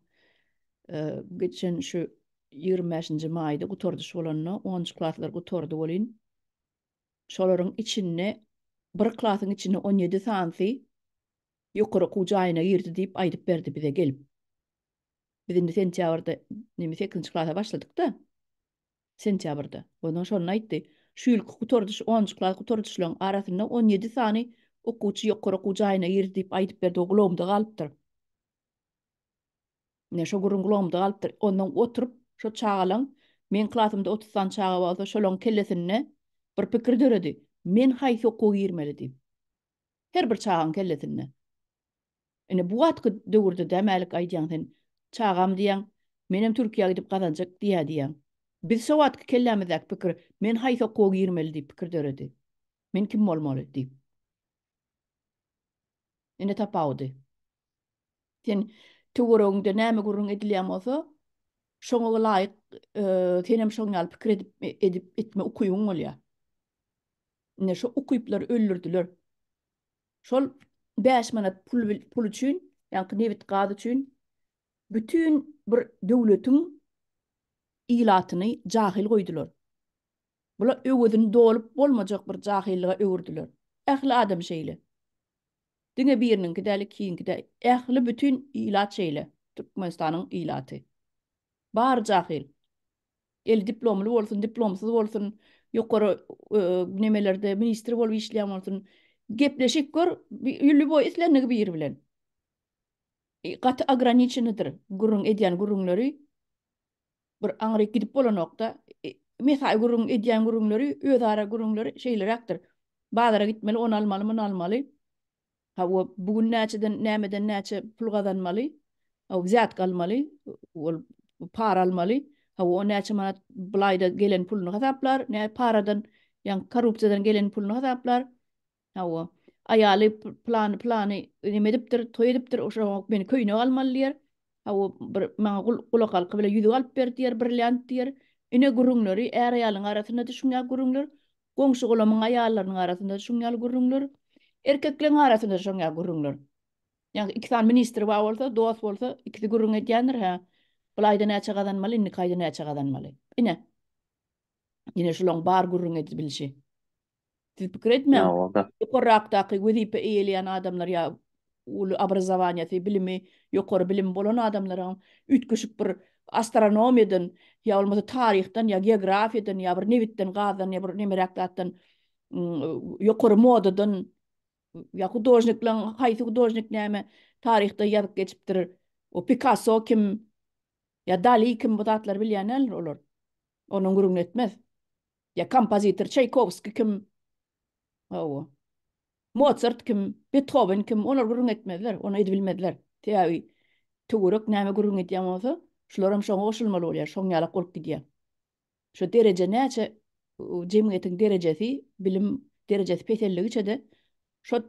geçen şu 25-nji maýda gutardyş bolanda 10-njy klaslar gutardy welin şolaryň içinde bir klasyň içinde 17 sanysy ýokary okuw jaýyna girdi diýip aýdyp berdi bize gelip. Biz indi sentýabrda neme sekizinji klasa başladyk-da. Sentýabrda. Ondan şonda aýtdy. Şu ýylky gutardyş, onunjy klas gutardyşlaryň arasynda 17 sany okuwçy ýokary okuw jaýyna girdi diýip aýdyp berdi. O gulagymda galypdyr. Ine, şo gürrüň gulagymda galypdyr. Ondan oturyp, şo çagalaň, meň klasymda 30 sany çaga bolsa, şolaň kellesinde bir pikir döredi. Men haýsy okuwa girmeli diýip. Her bir çagaň kellesinde. Ine bu wagtky döwürde dä Mälik aýdýaň sen çagam diýýäň menem Türkiýä gidip gazanjak diýýä diýýäň. Biz şo wagtky kellämizdäki pikir men haýsy okuwa girmeli diýip pikir döredi. Men kim bolmaly diýip. Ine tapawudy. Sen töweregiňde näme gürrüň edilýän bolsa şoňa laýyk senem şoň ýaly pikir edip edip etme ukybyň bolýar. Ine şo ukyplary öldürdiler. Şol 5 manat pul pul üçin, ýaňky nebit gaz üçin bütin bir döwletiň ilatyny jahyl goýdular. Bular öwezini dolup bolmajak bir jahyllyga öwürdiler. Ähli adam şeýle. Diňe biriniňki däl, ikiňki däl. Ähli bütin ilat şeýle. Türkmenistanyň ilaty. Bary jahyl. Eli diplomly bolsun, diplomsyz bolsun, ýokary nemelerde ministr bolup işleýän bolsun. Gepleşik gör, lýuboý islendigi biri bilen. Gaty ograniçennydyr gürrüň edýän gürrüňleri. Bir aňryk gidip bolanok-da. Mesaý gürrüň edýän gürrüňleri, özara gürrüňleri şeýleräkdir. Bazara gitmeli, ony almaly, muny almaly. Hawa, bu gün näçeden, nämeden näçe pul gazanmaly, hawa, wzýatka almaly, ol para almaly, hawa, o näçe manat bulaýda gelen puluny hasaplar, nä paradan, ýaňky korrupsiýadan gelen puluny hasaplar, hawa, aýaly plany, plany neme edipdir, toý edipdir, şoňa men köýnek almaly diýer, hawa, bir maňa gulak halka bilen ýüzük alyp ber diýer, brilliant diýer. Ine gürrüňleri, är-aýalyň arasynda-da şuň ýaly gürrüňler, Goňşy-golamyň aýallarynyň arasynda şuň ýaly gürrüňler, erkekleň arasynda şoň ýaly gürrüňler. Ýagny iki sany ministr bar bolsa, dost bolsa, ikisi gürrüň edýändir, hä, bul aýda näçe gazanmaly, indiki aýda näçe gazanmaly. Ine. Ine şulaň bar gürrüň edip bilşi. Siz pikir etmäň. Ýokarrakdaky wezipe eýeleýän adamlar ýa uly obrazowaniýasy, bilimi, ýokary bilimi bolan adamlaryň üýtgeşik bir astronomiýadan ýa bolmasa taryhdan ýa geografiýadan ýa bir nebitden, gazdan ýa bir nemeräk zatdan ýokary modadan ýa hudožnikleň haýsy hudožnik näme taryhda ýazyp geçipdir. O Pikasso kim, ýa Dali kim bu zatlary bilýän däldir olar. Onuň gürrüňini etmez. Ýa kompozitor Çaýkowskiý kim? Hawa. Mosart kim, Bethowen kim, olar gürrüň etmezler, ony edibilmezler. Sebäbi töwerek näme gürrüň edýän bolsa, şularam şoňa goşulmaly bolýar, şoň ýalak bolup gidýär. Şu dereje näçe jemgyýetiň derejesi, bilim derejesi peseldigiçe-de şo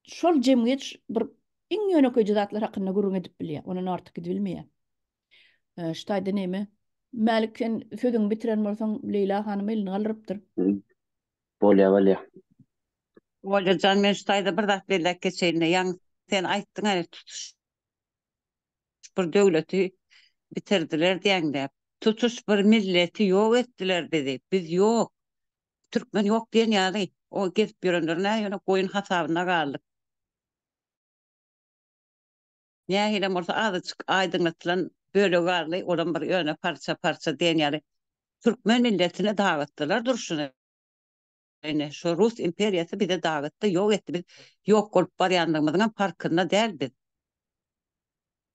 şol jemgyýet bir iň ýönekeýje zatlar hakynda gürrüň edip bilýär, ondan artyk gidibilmeýär. Şu taýda näme? Mälik sen sözüňi bitiren bolsaň, Leýla hanym elini galdyrypdyr. Bolýa bolýa. Olja jan men şu taýda bir zat belläp geçeýin-de, ýaňy sen aýtdyň hany tutuş bir döwleti bitirdiler diýäňdä. Tutuş bir milleti ýok etdiler bizi. Biz ýok. Türkmen ýok diýen ýaly. O gezip ýörenler nä ýöne goýun hasabynda galdyk. Nähilem bolsa azajyk aýdyňlatylan bölegi galdy, olam bir ýöne parça-parça diýen ýaly. Türkmen milletini dagytdylar durşuna. Ine, şo rus imperiýasy bizi dagytdy, ýok etdi. Biz ýok bolup barýanlygymyzyňam parkynda däl biz.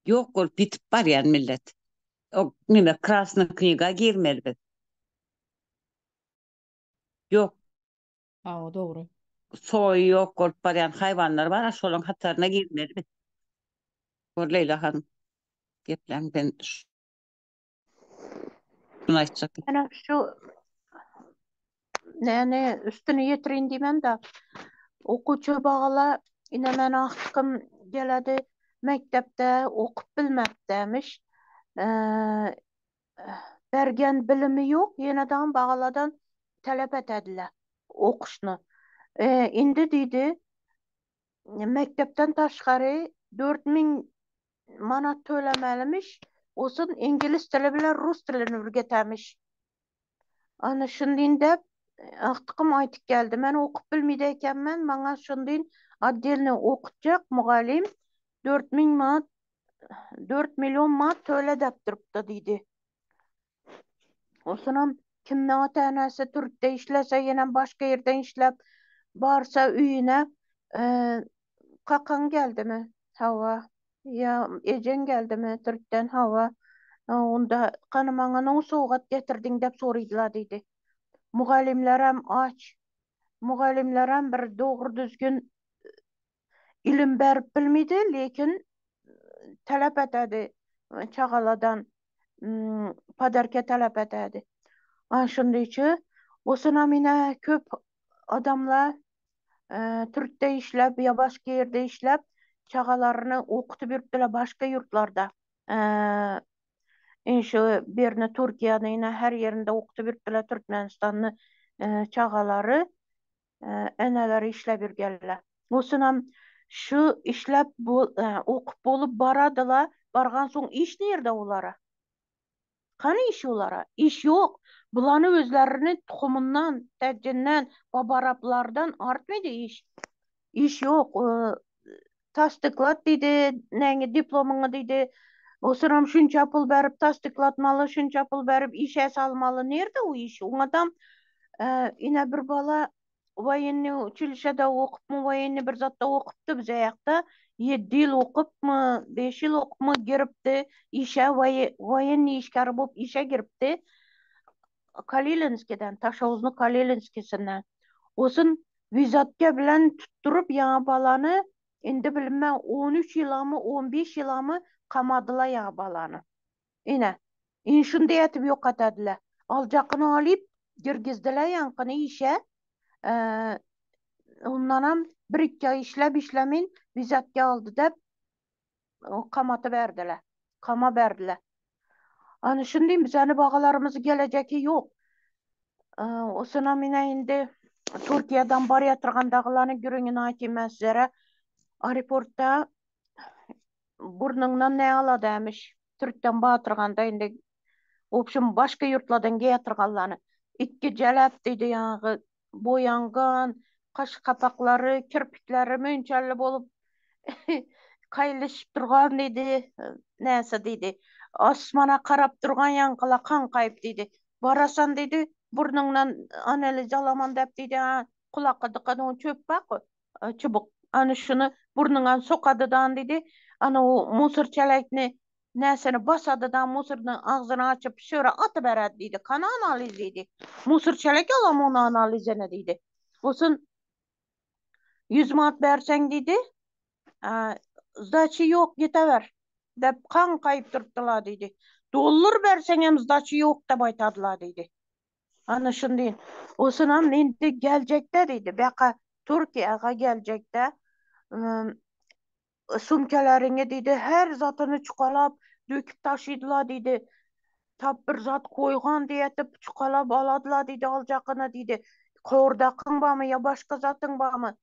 Ýok bolup ýitip barýan millet. O neme krasnyý kniga girmeli biz. Ýok. Hawa, dogry. Soýy ýok bolup barýan haýwanlar bar, a şolaň hataryna girmeli biz. Bor Leýla hanym. Gepläň ben şuny aýtjak. Ýöne şu näne üstüni ýetirin diýmän-de, okuwçy bagala ine men agtykym geledi mekdepde okup bilmepdämiş. Bergen bilimi ýok, ýene-de bagaladan talap etediler okuşny. Indi diýdi, mekdepden daşgary 4000 manat tölemelimiş. Olsun ingilis dili bilen rus dilini ürgetämiş. Ana şundyn dep agtykym aýtyp geldi. Men okup bilmeydi ekenmen, maňa şundyn otdelny okutjak mugallym 4000 manat 4 million manat töle dep durupdy diýdi. Olsunam kimde ata-enesi Türkde işlese, ýenem başga ýerden işläp barsa öýüne, kakaň geldimi? Hawa. Ýa ejeň geldimi Türkden? Hawa. Onda gany maňa noň sowgat getirdiň dep sorydylar diýdi. Mugallymlaram aç. Mugallymlaram bir dogry düzgün ilim berip bilmedi, lekin talap etedi çagaladan podarka talap etedi. Ana şunday üçin osunam ine köp adamlar Türkde işläp ýa başga ýerde işläp çagalaryny okutyp ýürüpdiler başga ýurtlarda. Ine şu birini Türkiýede ine her ýerinde okutyp ýürüpdiler Türkmenistanly çagalary. Eneleri işläp ýürgenler. Osunam şu işläp okup bolup baradylar, bargan soň iş nirde olara? Hany iş olara? Iş ýok. Bulany özlerini tuhumyndan, täjinden, babaraplardan artmady iş. Iş ýok. Tassyklat diýdi, näňi diplomyňy diýdi. Osunam şunça pul berip tassyklatmaly, şunça pul berip işe salmaly. Nirde o iş? Oňadam ine bir bala woýenniý uçilişede okupmy, woýenniý bir zatda okupdy bize ýakda. Ýedi ýyl okupmy, beş ýyl okupmy giripdi işe, woýenniý işgäri bolup işe giripdi. Kalilinskiden, Taşowuzny Kalilinskisinden. Osun Wizatke bilen tutduryp ýaňy balany indi bilinmän on üç ýylamy, on beş ýylamy kamadyla ýaňy balany. Ine, indi şunday etip ýok etediler. Aljakyny alyp girgizdiler ýaňkyny işe. Ondanam bir-iki aý işläp işlämin wizatke aldy dep kamaty berdiler. Kama berdiler. Ana şunday bizani bagalarymyz gelejeki ýok. Osuna mine indi Türkiýeden barýa turgandagylany gürrüňini aýtayyn men sizlere. Aeroportda burnuňdan ne ala dämiş. Türkden batyrganda indi obşim başga ýurtlardan geýatirganlany. Ikki jelep diýdi ýaňy boýangan, kaş kapaklary, kirpikleri münçelli bolup kaýlyşyp durgan diýdi. Näse diýdi. Asmana karap durgan ýaňkyla kaňkaýyp diýdi. Barasan diýdi, burnuňdan analiz alaman dep diýdi. Ha, kulakga dykadyň çöp bak, çubuk. Ana şuny burnuňdan sokady dan diýdi. Ana o musor çelekni. Näseni basady-da musornyň agzyny açyp şöre atyberedi diýdi. Kany analiz diýdi. Musor çelek alam ony analizine diýdi. Osun 100 manat berseň diýdi. Zdaçy ýok giteber. Dep kaňkaýyp durupdylar diýdi. Dollar berseňem zdaçy ýok dep aýtadylar diýdi. Ana şuny diýin. Osunam indi geljekde diýdi. Baka Türkiýäge geljekde sumkalariňi diýdi, her zatyny çukalap, döküp taşydylar diýdi. Tap bir zat koýgan diýetip, çukalap aladylar diýdi, aljakyny diýdi. Kordakyň barmy ýa başga zatyň barmy?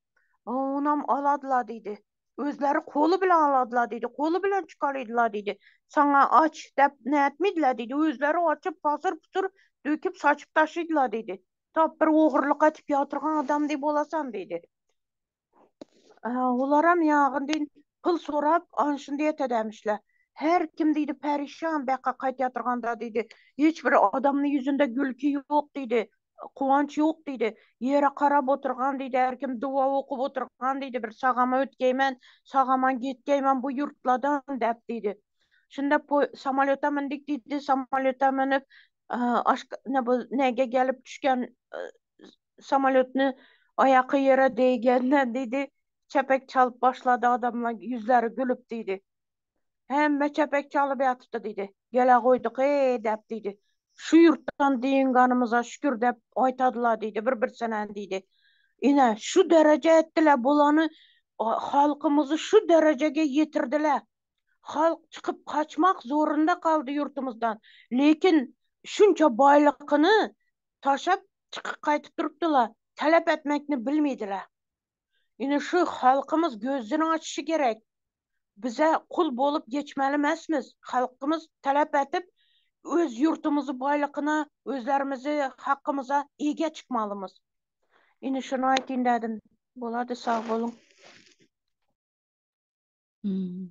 Onam aladylar diýdi. Özleri koly bilen aladylar diýdi. Koly bilen çukalydylar diýdi. Saňa aç dep nätmediler diýdi. Özleri açyp, pasyr-pusur döküp, saçyp taşydylar diýdi. Tap bir ogurlyk etip ýatyrgan adam diý bolasan diýdi. Olaram ýagyn diýin pul sorap anşyn diýetedämişler. Her kim diýdi perişan bäka gaýtýatyrganda diýdi. Hiç bir adamny ýüzünde gülki ýok diýdi. Guwanç ýok diýdi. Ýere garap oturgan diýdi. Her kim duwa okup oturgan diýdi. Bir sagama ötgeýmen, sagaman gitgeýmen bu ýurtladan däp diýdi. Şunda samolýota mündik diýdi. Samolýota münüp aşk ne bu nege gelip düşgen Samolýotny aýaky ýere degenden diýdi, çepek çalyp başlady adamlar ýüzleri gülüp diýdi. Hemme çepek çalyp ýatypdy diýdi. Gele goýduk eý däp diýdi. Şu ýurtdan dynganymyza şükür däp aýtadylar diýdi bir bir senen diýdi. Ine şu dereje etdiler bulany halkymyzy şu derejege ýetirdiler. Halk çykyp kaçmak zorunda galdy ýurtumyzdan. Lekin şunça baýlykyny taşap çykyp gaýtyp durupdylar. Talap etmekni bilmeýdiler. Ine şu halkymyz gözüni açyşy gerek. Bize kul bolup geçmeli mesmiz. Halkymyz talap etip öz ýurtumyzy baýlykyna, özlerimizi hakkymyza ege çykmalymyz. Ine şuny aýtyn dedim. Bolady sag boluň. Hmm.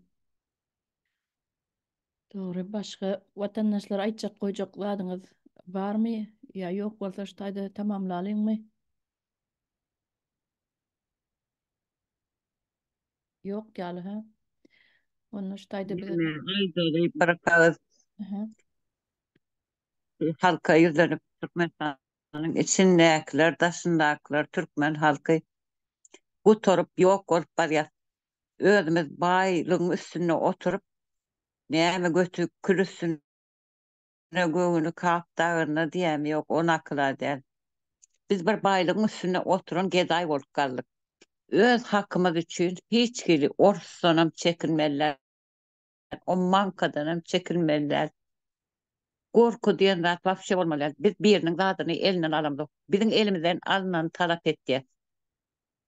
Dogry, başga watandaşlar aýtjak goýjak zadyňyz barmy? Ýa ýok bolsa şu taýda tamamlalyňmy? Ýok ýaly ha. Onda şu taýda biz Aýdaly bir kagyz halka ýüzlenip Türkmenistanyň içindäkiler, daşyndakylar türkmen halky gutaryp ýok bolup barýar. Özümiz baýlygyň üstünde oturyp, näme göti kül üstünde göwüni kap dagynda diýämi ýok, o nakyl-a däl. Biz bir baýlygyň üstünde oturan gedaý bolup galdyk. Öz hakymyz üçin hiç hili orsdanam çekinmeli däl, o maňkadanam çekinmeli däl. Gorky diýen zat wapşe bolmaly däl. Biz biriniň zadyny elinden alamzok. Biziň elimizden alnany talap etýäs.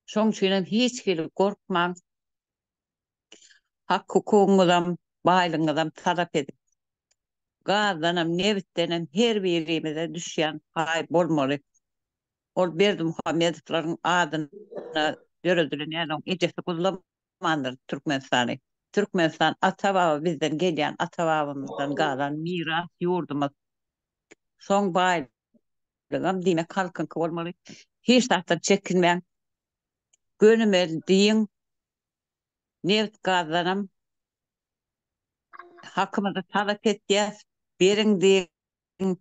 Şoň üçinem hiç hili gorkmaň. Hak-hukugyňyzam, baýlygyňyzam talap ediň. Gazdanam, nebitdenem her birimize düşýän paý bolmaly. Ol Berdimuhamedowlaryň adyna döredilen ýaly oň ejesi guzlamandyr Türkmenistany. Türkmenistan ata-baba bizden gelýän ata-babamyzdan galan miras ýurdumyz. Şoň baý Lygam diýmek halkyňky bolmaly. Hiç zatdan çekinmäň. Gönümel diýiň. Nebit gazdanam hakymyzy talap etýäs. Beriň diýiň.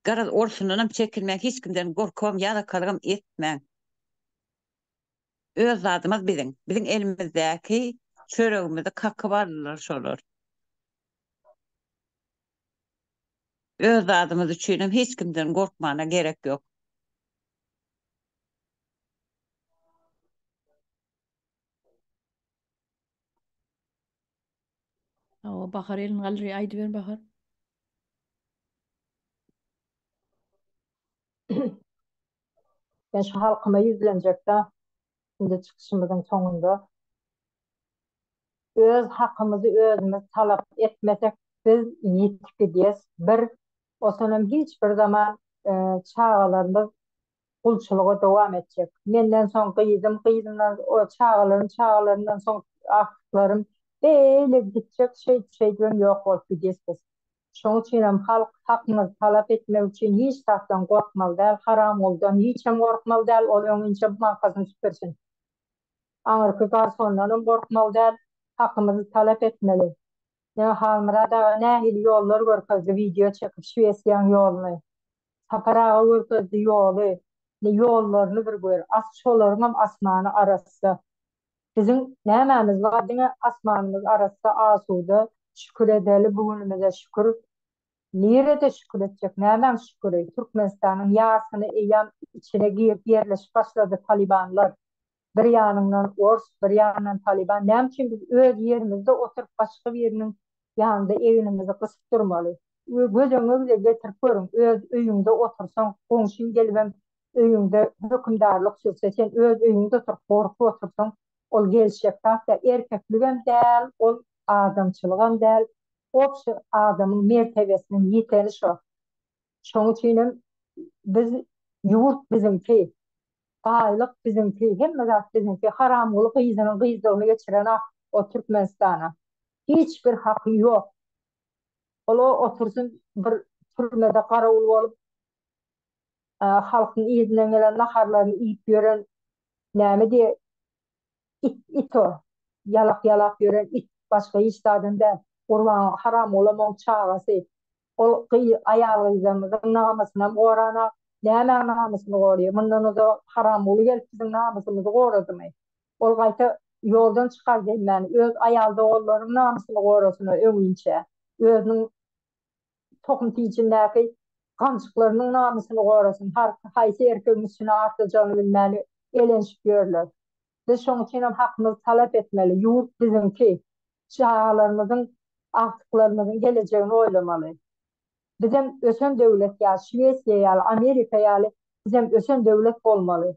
Garaz orsundanam çekinmäň. Hiç kimden gorkubam ýalakalygam etmäň. Öz zadymyz biziň. Biziň elimizdäki çöregimizi kakyp aldylar şolar. Öz zadymyz üçinem hiç kimden gorkmana gerek ýok. Hawa, Bahar elini galdyrýar. Aýdyber Bahar. Men şu halkyma ýüzlenjekda indi çykyşymyzyň soňunda. Öz hakymyzy özümiz talap etmesek biz ýitip gidýäs bir osanam hiç bir zaman çagalarymyz gulçulyga dowam etjek. Menden soň gyzym, gyzymdan çagalarym, çagalarymdan soň agtyklarym beýle gitjek şeýdip şeýdibem ýok bolup gidýäs biz. Şoň üçinem halk hakyňyzy talap etmek üçin hiç zatdan gorkmaly däl, haramguldan hiçem gorkmaly däl, ol öňinçe maňkasyny süpürsin. Aňyrky garsondanam gorkmaly däl, hakymyzy talap etmeli. Ýa Halmyrat aga nähili ýollar görkezdi wideo çekip Şwesiýaň ýoluny. Sapar aga görkezdi ýoly. Ine ýollaryny bir gör. As şolaryňam asmany arassa. Biziň nämämiz bar diňe asmanymyz arassa asuda şükür edeli bu günümize şükür. Nirede şükür etjek nämäň şüküri Türkmenistanyň ýarsyny eýýam içine girip ýerleşip başlady talybanlar. Bir ýanyňdan ors, bir ýandan talyban. Näme üçin biz öz ýerimizde oturyp başga biriniň ýanynda egnimizi gysyp durmaly? Göz öňüňe bile getirip görüň, öz öýüňde otursaň, goňşyň gelibem öýüňde hökümdarlyk sürse, sen öz öýüňde oturyp gorkup otursaň, ol gelişjek zat däl. Erkekligem däl, ol adamçylygam däl. Obşi adamyň mertebesiniň ýiteni şo. Şoň üçinem biz ýurt biziňki. Baýlyk biziňki, hemme zat biziňki. Haramguly gyzynyň gyzlygyny geçiren-ak o Türkmenistana. Hiç bir haky ýok. Ol o otursyn bir türmede garawul bolup, halkyň yzyndan gelen naharlaryny iýip ýören näme diýe it it o. Ýalak ýalap ýören it. Başga hiç zadam däl. Gurban Haramgulam oň çagasy. Ol gyz aýal-gyzlarymyzyň namysynam goranak, nämäň namysyny goraýar? Mundan ozal Haramguly gelip biziň namysymyzy goradymy? Ol gaýta ýoldan çykardy hemmäni, öz aýal doganlarynyň namysyny gorasyn-a öňinçä, özüniň tohum-tijindäki ganjyklarynyň namysyny gorasyn, haýsy erkegiň üstüne atlajagyny bilmän elenişip ýörler. Biz şoň üçinem hakymyzy talap etmeli, ýurt biziňki. Çagalarymyzyň, agtyklarymyzyň gelejegini oýlamaly. Bizem ösen döwlet ýaly, Şwesiýa ýaly, Amerika ýaly bizem ösen döwlet bolmaly.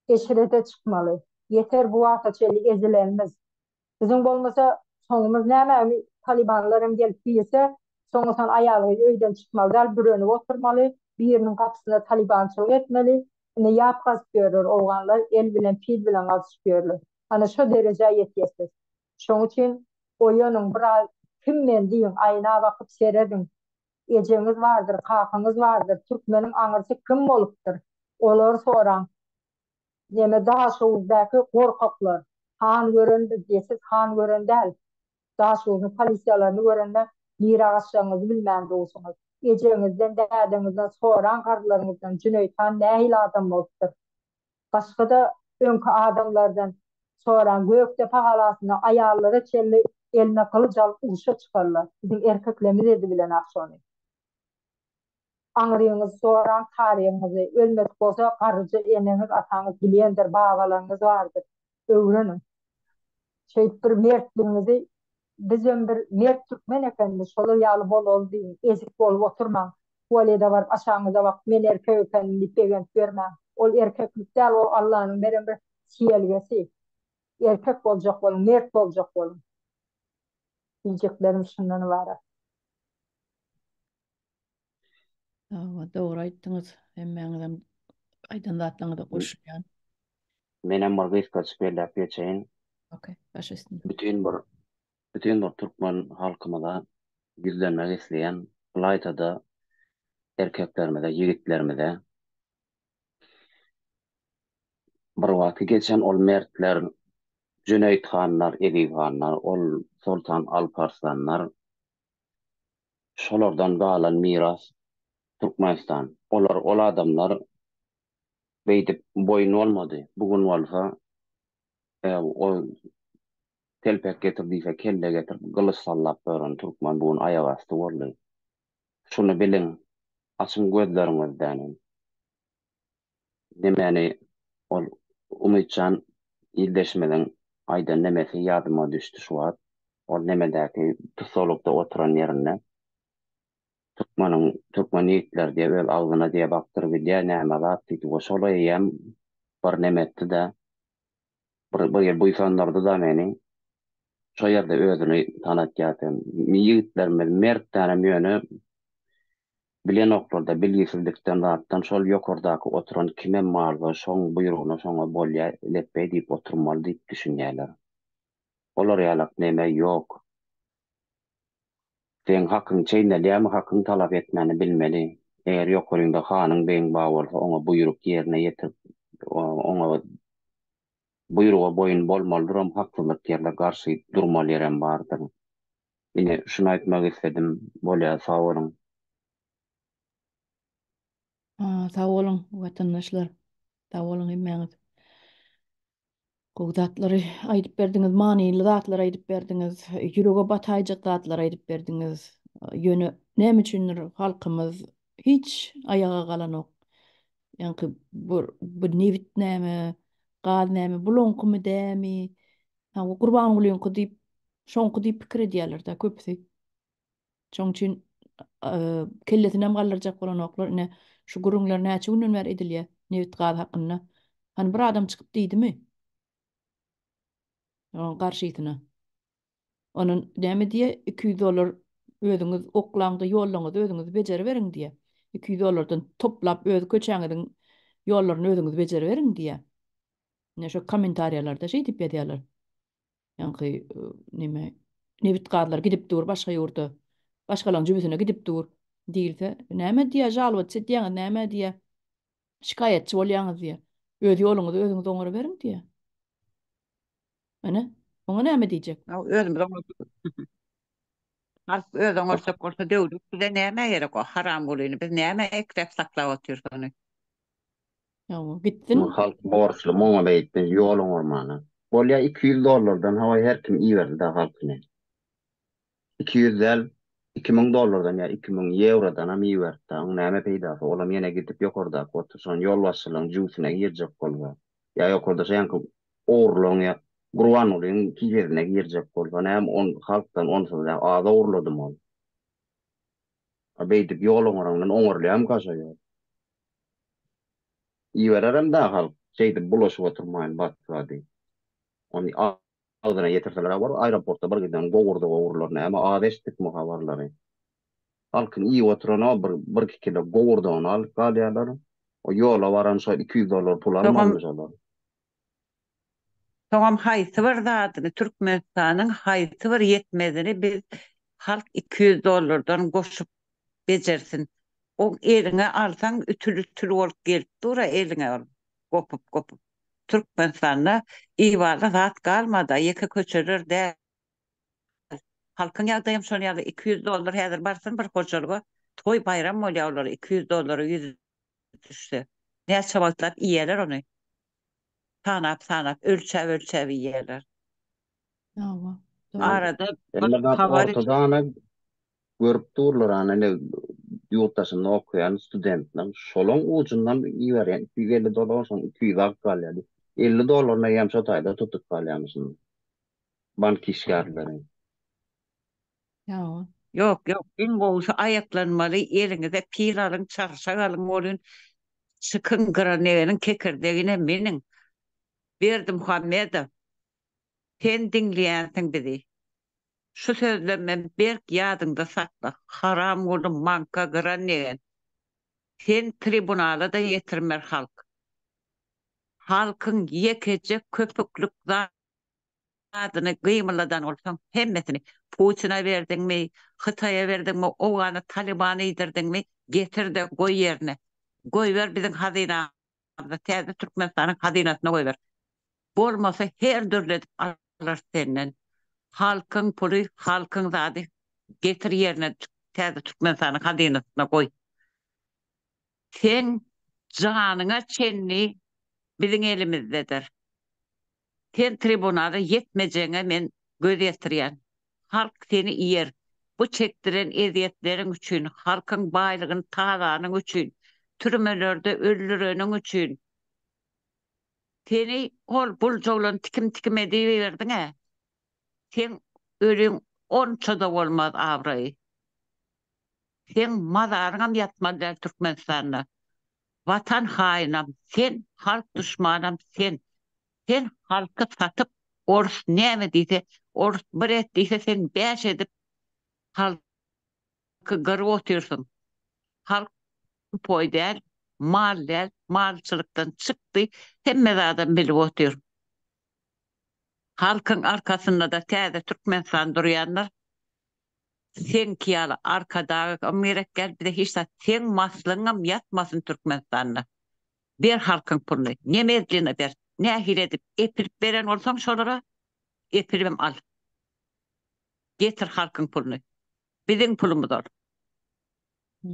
Eşrete çykmaly. Ýeter bu wagta çenli ezilenimiz. Biziň bolmasa soňumyz näme talibanlar hem gelip girse, soňusan aýal-gyz öýden çykmaly däl, bürenip oturmaly, biriniň gapysynda talibançylyk etmeli. Indi ýap gazyp ýörler owganlar, el bilen pil bilen gazyşyp ýörler. Ana şo derejä ýetýäs biz. Şoň üçin oýanyň biraz kim men diýiň aýna bakyp serediň. Ejeňiz bardyr, kakaňyz bardyr, türkmeniň aňyrsy kim bolupdyr? Olary soraň. Neme Daşoguzdaky gorkaklar. Han gören biz diýe siz han gören däl. Daşoguzyň polisiýalaryny görende nirä gaçjagyňyzy bilmän dursuňyz. Ejeňizden dädeňizden soraň garrylaryňyzdan Jüneýit han nähili adam bolupdyr. Başgada öňki adamlardan soraň Gökdepe galasynda aýallara çenli eline gylyç alyp urşa çykarlar. Biziň erkeklerimiz edibilenak şony. Aňryňyzy soraň taryhyňyzy, ölmedik bolsa garryja eneňiz ataňyz bilýändir babalaryňyz bardyr öwreniň. Şeýdip bir mertligiňizi bizem bir mert türkmen ekenimiz şolar ýaly bolaly diýiň ezik bolup oturmaň tualede baryp aşagyňyza bakyp men erkek ekenim diýip begenip ýörmäň ol erkeklik däl ol Allanyň beren bir siýelgesi erkek boljak boluň mert boljak boluň diýjeklerim şundan ybarat. Hawa, dogry aýtdyňyz. Hemmäňizem aýdan zatlaryňyza goşulýan. Menem bir gysgaçyk belläp geçeýin. Okey, baş üstüne. Bütin bir bütin bir türkmen halkymyza ýüzlenmek isleýän, ylaýta-da erkeklerimize, ýigitlerimize. Bir wagtky geçen ol mertler, Jüneýit hanlar, Eziz hanlar, ol Soltan Alparslanlar Şolardan galan miras Türkmenistan. Olar ol adamlar beýdip boýun bolmady. Bu gün bolsa o telpek getir diýse kelle getirip gylyç sallap ýören türkmen bu gün aýak asty boldy. Şuny biliň, açyň gözleriňizdänem. Nemäni ol Umytjan ildeşimiziň aýdan nemesi ýadyma düşdi şu wagt. Ol nemedäki tussaglykda oturan ýerinde türkmeniň türkmen ýigitleri diýe öz agzyna diýe bakdyr bilýä näme zat diýdi we şol eýýäm bir neme etdi-de bir bir ýer buýsandyrdy-da meni. Şo ýerde özüni tanatýar sen. Ýigitlerimiz mert dänem ýöne Bilenoklarda bilgisizlikden zatdan şol ýokardaky oturan kimem barsa şoň buýrugyna şoňa bolýa lepbeý diýip oturmaly diýip düşünýäler. Olar ýalak neme ýok. Seň hakyň çeýnelýämi hakyň talap etmäni bilmeli. Eger ýokaryňda hanyň begiň bar bolsa oňa buýruk ýerine ýetirip oňa buýruga boýun bolmalydyram haksyzlyk ýerde garşy durmaly ýerem bardyr. Ine, şuny aýtmak isledim. Bolýar, sag boluň. Sag boluň, watandaşlar. Sag boluň hemmäňiz. Gowy zatlary aýdyp berdiňiz, manyly zatlary aýdyp berdiňiz, ýürege bataýjak zatlary aýdyp berdiňiz. Ýöne näme üçindir halkymyz hiç aýaga galanok. Ýaňky bu, bu nebit näme, gaz näme, bulaňkymy dämi? Ha, bu Gurbangulyňky diýip, şoňky diýip pikir edýärler-de köpüsi. Şoň üçin kellesinem galdyrjak bolanoklar. Ine, şu gürrüňler näçe günden bäri edilýär nebit-gaz hakynda. Hany bir adam çykyp diýdimi? Oň garşysyna. Onuň näme diýýär? 200 dollar özüňiz oklaňda ýollaňyzy özüňiz bejeriberiň diýýär. 200 dollardan toplap öz köçäňiziň ýollaryny özüňiz bejeriberiň diýýär. Ine şo kommentariýalarda şeý diýip ýazýarlar. Ýaňky neme nebit gazlar gidip dur başga ýurda. Başgalaryň jübüsine gidip dur diýilse, näme diýýär, žalowats edýäňiz, näme diýýär. Şikaýatçy bolýaňyz diýýär. Öz ýoluňyzy özüňiz oňaryberiň diýýär. Ene, oňa näme diýjek? Özümiz oňarsak. Halk öz oňarsak bolsa döwlet bize nämä gerek o haramgulyny biz nämä ekläp saklap otyrys ony. Ýa gitsin. Halk borçly muňa beýtdi ýol oňarmana. Bolýa 200 dollardan hawa her kim iberdi-dä halkyny. 200 däl 2000 dollardan ýa 2000 ýewrodanam iberdi-dä oň näme peýdasy olam ýene gidip ýokardaky oturyşan ýolbaşçylaryň jübüsine girjek bolsa ýa ýokarda şo ýaňky ogurlaryň ýa Gurbangulyň kisesine girjek bolsa näme on halkdan onsuz ýa az ogurladymy ol. A beýdip ýol oňarandan oňarylýamyka şo ýol. Ibererem da halk şeýdip bulaşyp oturmaýyn batga diýip. Ony agzyna ýetirseler habar aeroportda bir giden gowurdak ogurlar näme az eşitdikmi habarlary. Halkyň iýip oturan o bir birki kilo gowurdagyny alyp galýarlar. O ýola baran şo 200 dollar pul almalymy şolar. Soňam haýsy bir zadyny Türkmenistanyň haýsy bir ýetmezini biz halk 200 dollardan goşup bejersin. Oň eliňe alsaň ütül-ütül bolup gelip dur-a eliňe ol gopup-gopup. Türkmenistanda iwala zat galmady-a ýeke köçeler däl. Halkyň ýagdaýam şon ýaly 200 dollar häzir barsyn bir hojalyga toý baýram bolýar olara 200 dollara ýüzi düşse. Näçe wagtlap iýerler ony. Sanap-sanap, ölçäp-ölçäp iýýärler. Hawa. Arada bir habar ortada ana görüp durlar ana ine ýurt daşynda okaýan studentler şolaň ujundan iberýän 250 dollar şoň 200 alyp galýar. 50 dollaryny eýýäm şo taýda tutup galýarmyşyn bank işgärleri. Hawa. Ýok, ýok, iň gowusy aýaklanmaly, eliňize pil alyň, çarşak alyň bolun, çykyň gyranegeniň kekirdegine miniň. Berdimuhamedow, sen diňleýänsiň bizi. Şu sözlemem berk ýadyňda sakla, haramguly maňka gyranegen. Sen tribunala-da ýetirmer halk. Halkyň ýekeje köpüklik zat. Adyny gymyldadan bolsaň hemmesini Putina berdiňmi, Hytaýa berdiňmi, Owgana Talybana iýdirdiňmi getir-de goý ýerine. Goýber biziň hazynamyza täze Türkmenistanyň hazynasyna goýber. Bolmasa her dürli edip alarys senden. Halkyň puly, halkyň zady getir ýerine täze Türkmenistanyň hazynasyna goý. Seň janyňa çenli biziň elimizdedir. Sen tribunala ýetmejegiňe men göz ýetirýän. Halk seni iýer. Bu çekdiren ezýetleriň üçin, halkyň baýlygyny talanyň üçin, türmelerde öldüreniň üçin. Seni hol buljaglan tikim-tikim ediberdiň-ä. Seň öliň onça-da bolmaz abraýy. Seň mazaryňam ýatmaly däl Türkmenistanda. Watan haýynam sen, halk duşmanam sen. Sen halky satyp orus näme diýse, orus bir et diýse sen bäş edip halky gyryp otyrsyň. Halk tupoý däl, mal däl, malçylykdan çykdy, hemme zadam bilip otyr. Halkyň arkasynda-da täze Türkmenistan durýandyr. Seňki ýaly arkadagam gerek däl bize hiç zat seň maslygyňam ýatmasyn Türkmenistanda ber halkyň puluny nemedlina ber nähili edip epilip beren bolsaň şolara epilibem al. Getir halkyň puluny. Biziň pulumyz ol.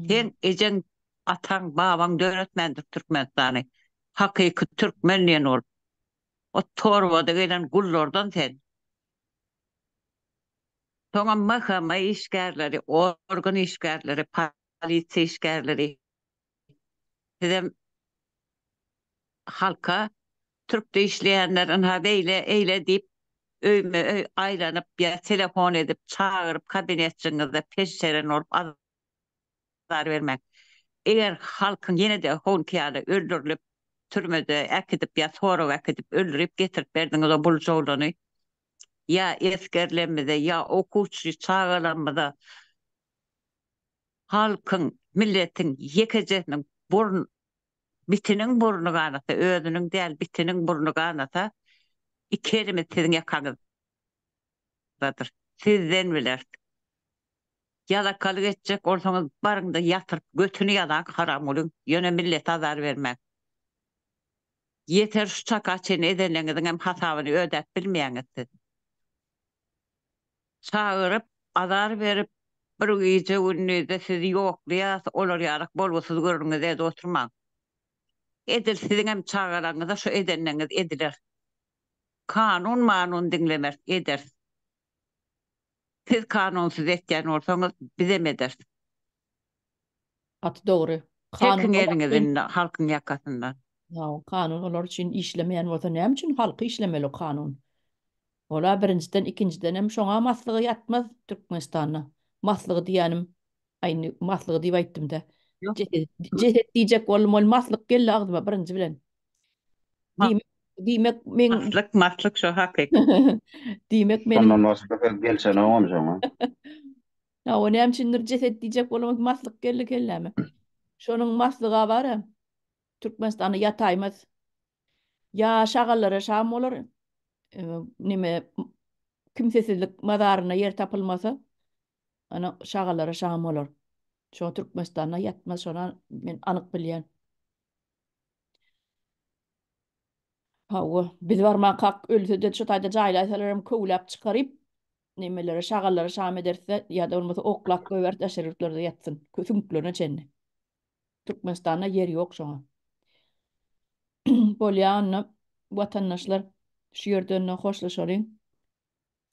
Seň ejeň, ataň, babaň döretmändir Türkmenistany. Hakyky türkmen diýen bolup. O torbada gelen gullardan sen. Soňam MHM işgärleri, organ işgärleri, polisiýa işgärleri sizem halka türkde işleýänler ynha beýle eýle diýip öýme öý aýlanyp ýa telefon edip çagyryp kabinetjigiňizde peşşeren bolup azar bermäň. Eger halkyň ýene-de hoňky ýaly öldürilip türmede äkidip ýa soraga äkidip öldürip getirip berdiňiz o buljawlany ýa esgerlerimize ýa okuwçy çagalarymyza halkyň milletiň ýekejesiniň burn bitiniň burny ganasa özüniň däl bitiniň burny ganasa iki elimiz siziň ýakaňyzdadyr sizden bileris ýalakalyk etjek bolsaňyz baryňda ýatyryp götüni ýalaň haramgulyň ýöne millete azar bermäň ýeter şu çaka çenli edenleňiziňem hasabyny ödäp bilmeýäňiz siz. Çagyryp, azar berip, bir gije-gündizde sizi ýoklaýas, olar ýalak bolgusyz gürrüňizi edip oturmaň. Edil siziňem çagalaryňyza şu edenleriňiz ediler. Kanun-manun diňlemeris, ederis. Siz kanunsyz etýän bolsaňyz, bizem ederis. Gaty dogry. Kanun Çekiň olar eliňizi üçin indi halkyň ýakasyndan. Hawa, kanun olar üçin işlemeýän bolsa näme üçin halky işlemeli o kanun? Ola birinjiden ikinjidenem şoňa maslygy ýatmaz Türkmenistanda. Maslygy diýýänim aý indi maslygy diýip aýtdymda. Ýok. Jeset, jeset diýjek boldum ol maslyk geldi agzyma birinji bilen. Diýmek, diýmek meň Maslyk, maslyk şo hakyk. Diýmek meniň Şondan başga söz gelşenogam şoňa. Hawa, näme üçindir jeset diýjek bolamok, maslyk geldi kelläme. Şonuň maslyga bar-a, Türkmenistanda ýataýmaz. Ýa şagallara şam bolar, neme kimsesizlik mazarynda ýer tapylmasa, ana şagallara şam bolar. Şo Türkmenistanda ýatmaz, şony men anyk bilýän. Hawa, biz barmankak ölse-de şu taýda jaýlaýsalar hem köwläp çykaryp, nemelere, şagallara şam ederis-de, ýa-da bolmasa oklap goýberis, daşary ýurtlarda ýatsyn, süňklerine çenli. Türkmenistanda ýer ýok şoňa. Bolýa onda, watandaşlar, şu ýerde onda hoşlaşalyň.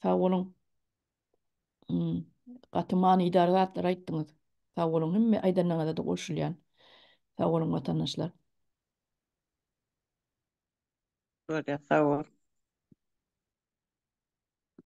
Sag boluň. Hmm, gaty manydar zatlar aýtdyňyz. Sag boluň, hemme aýdanlaryňyza-da goşulýan. Sag boluň, watandaşlar. Bolýa, sag bol.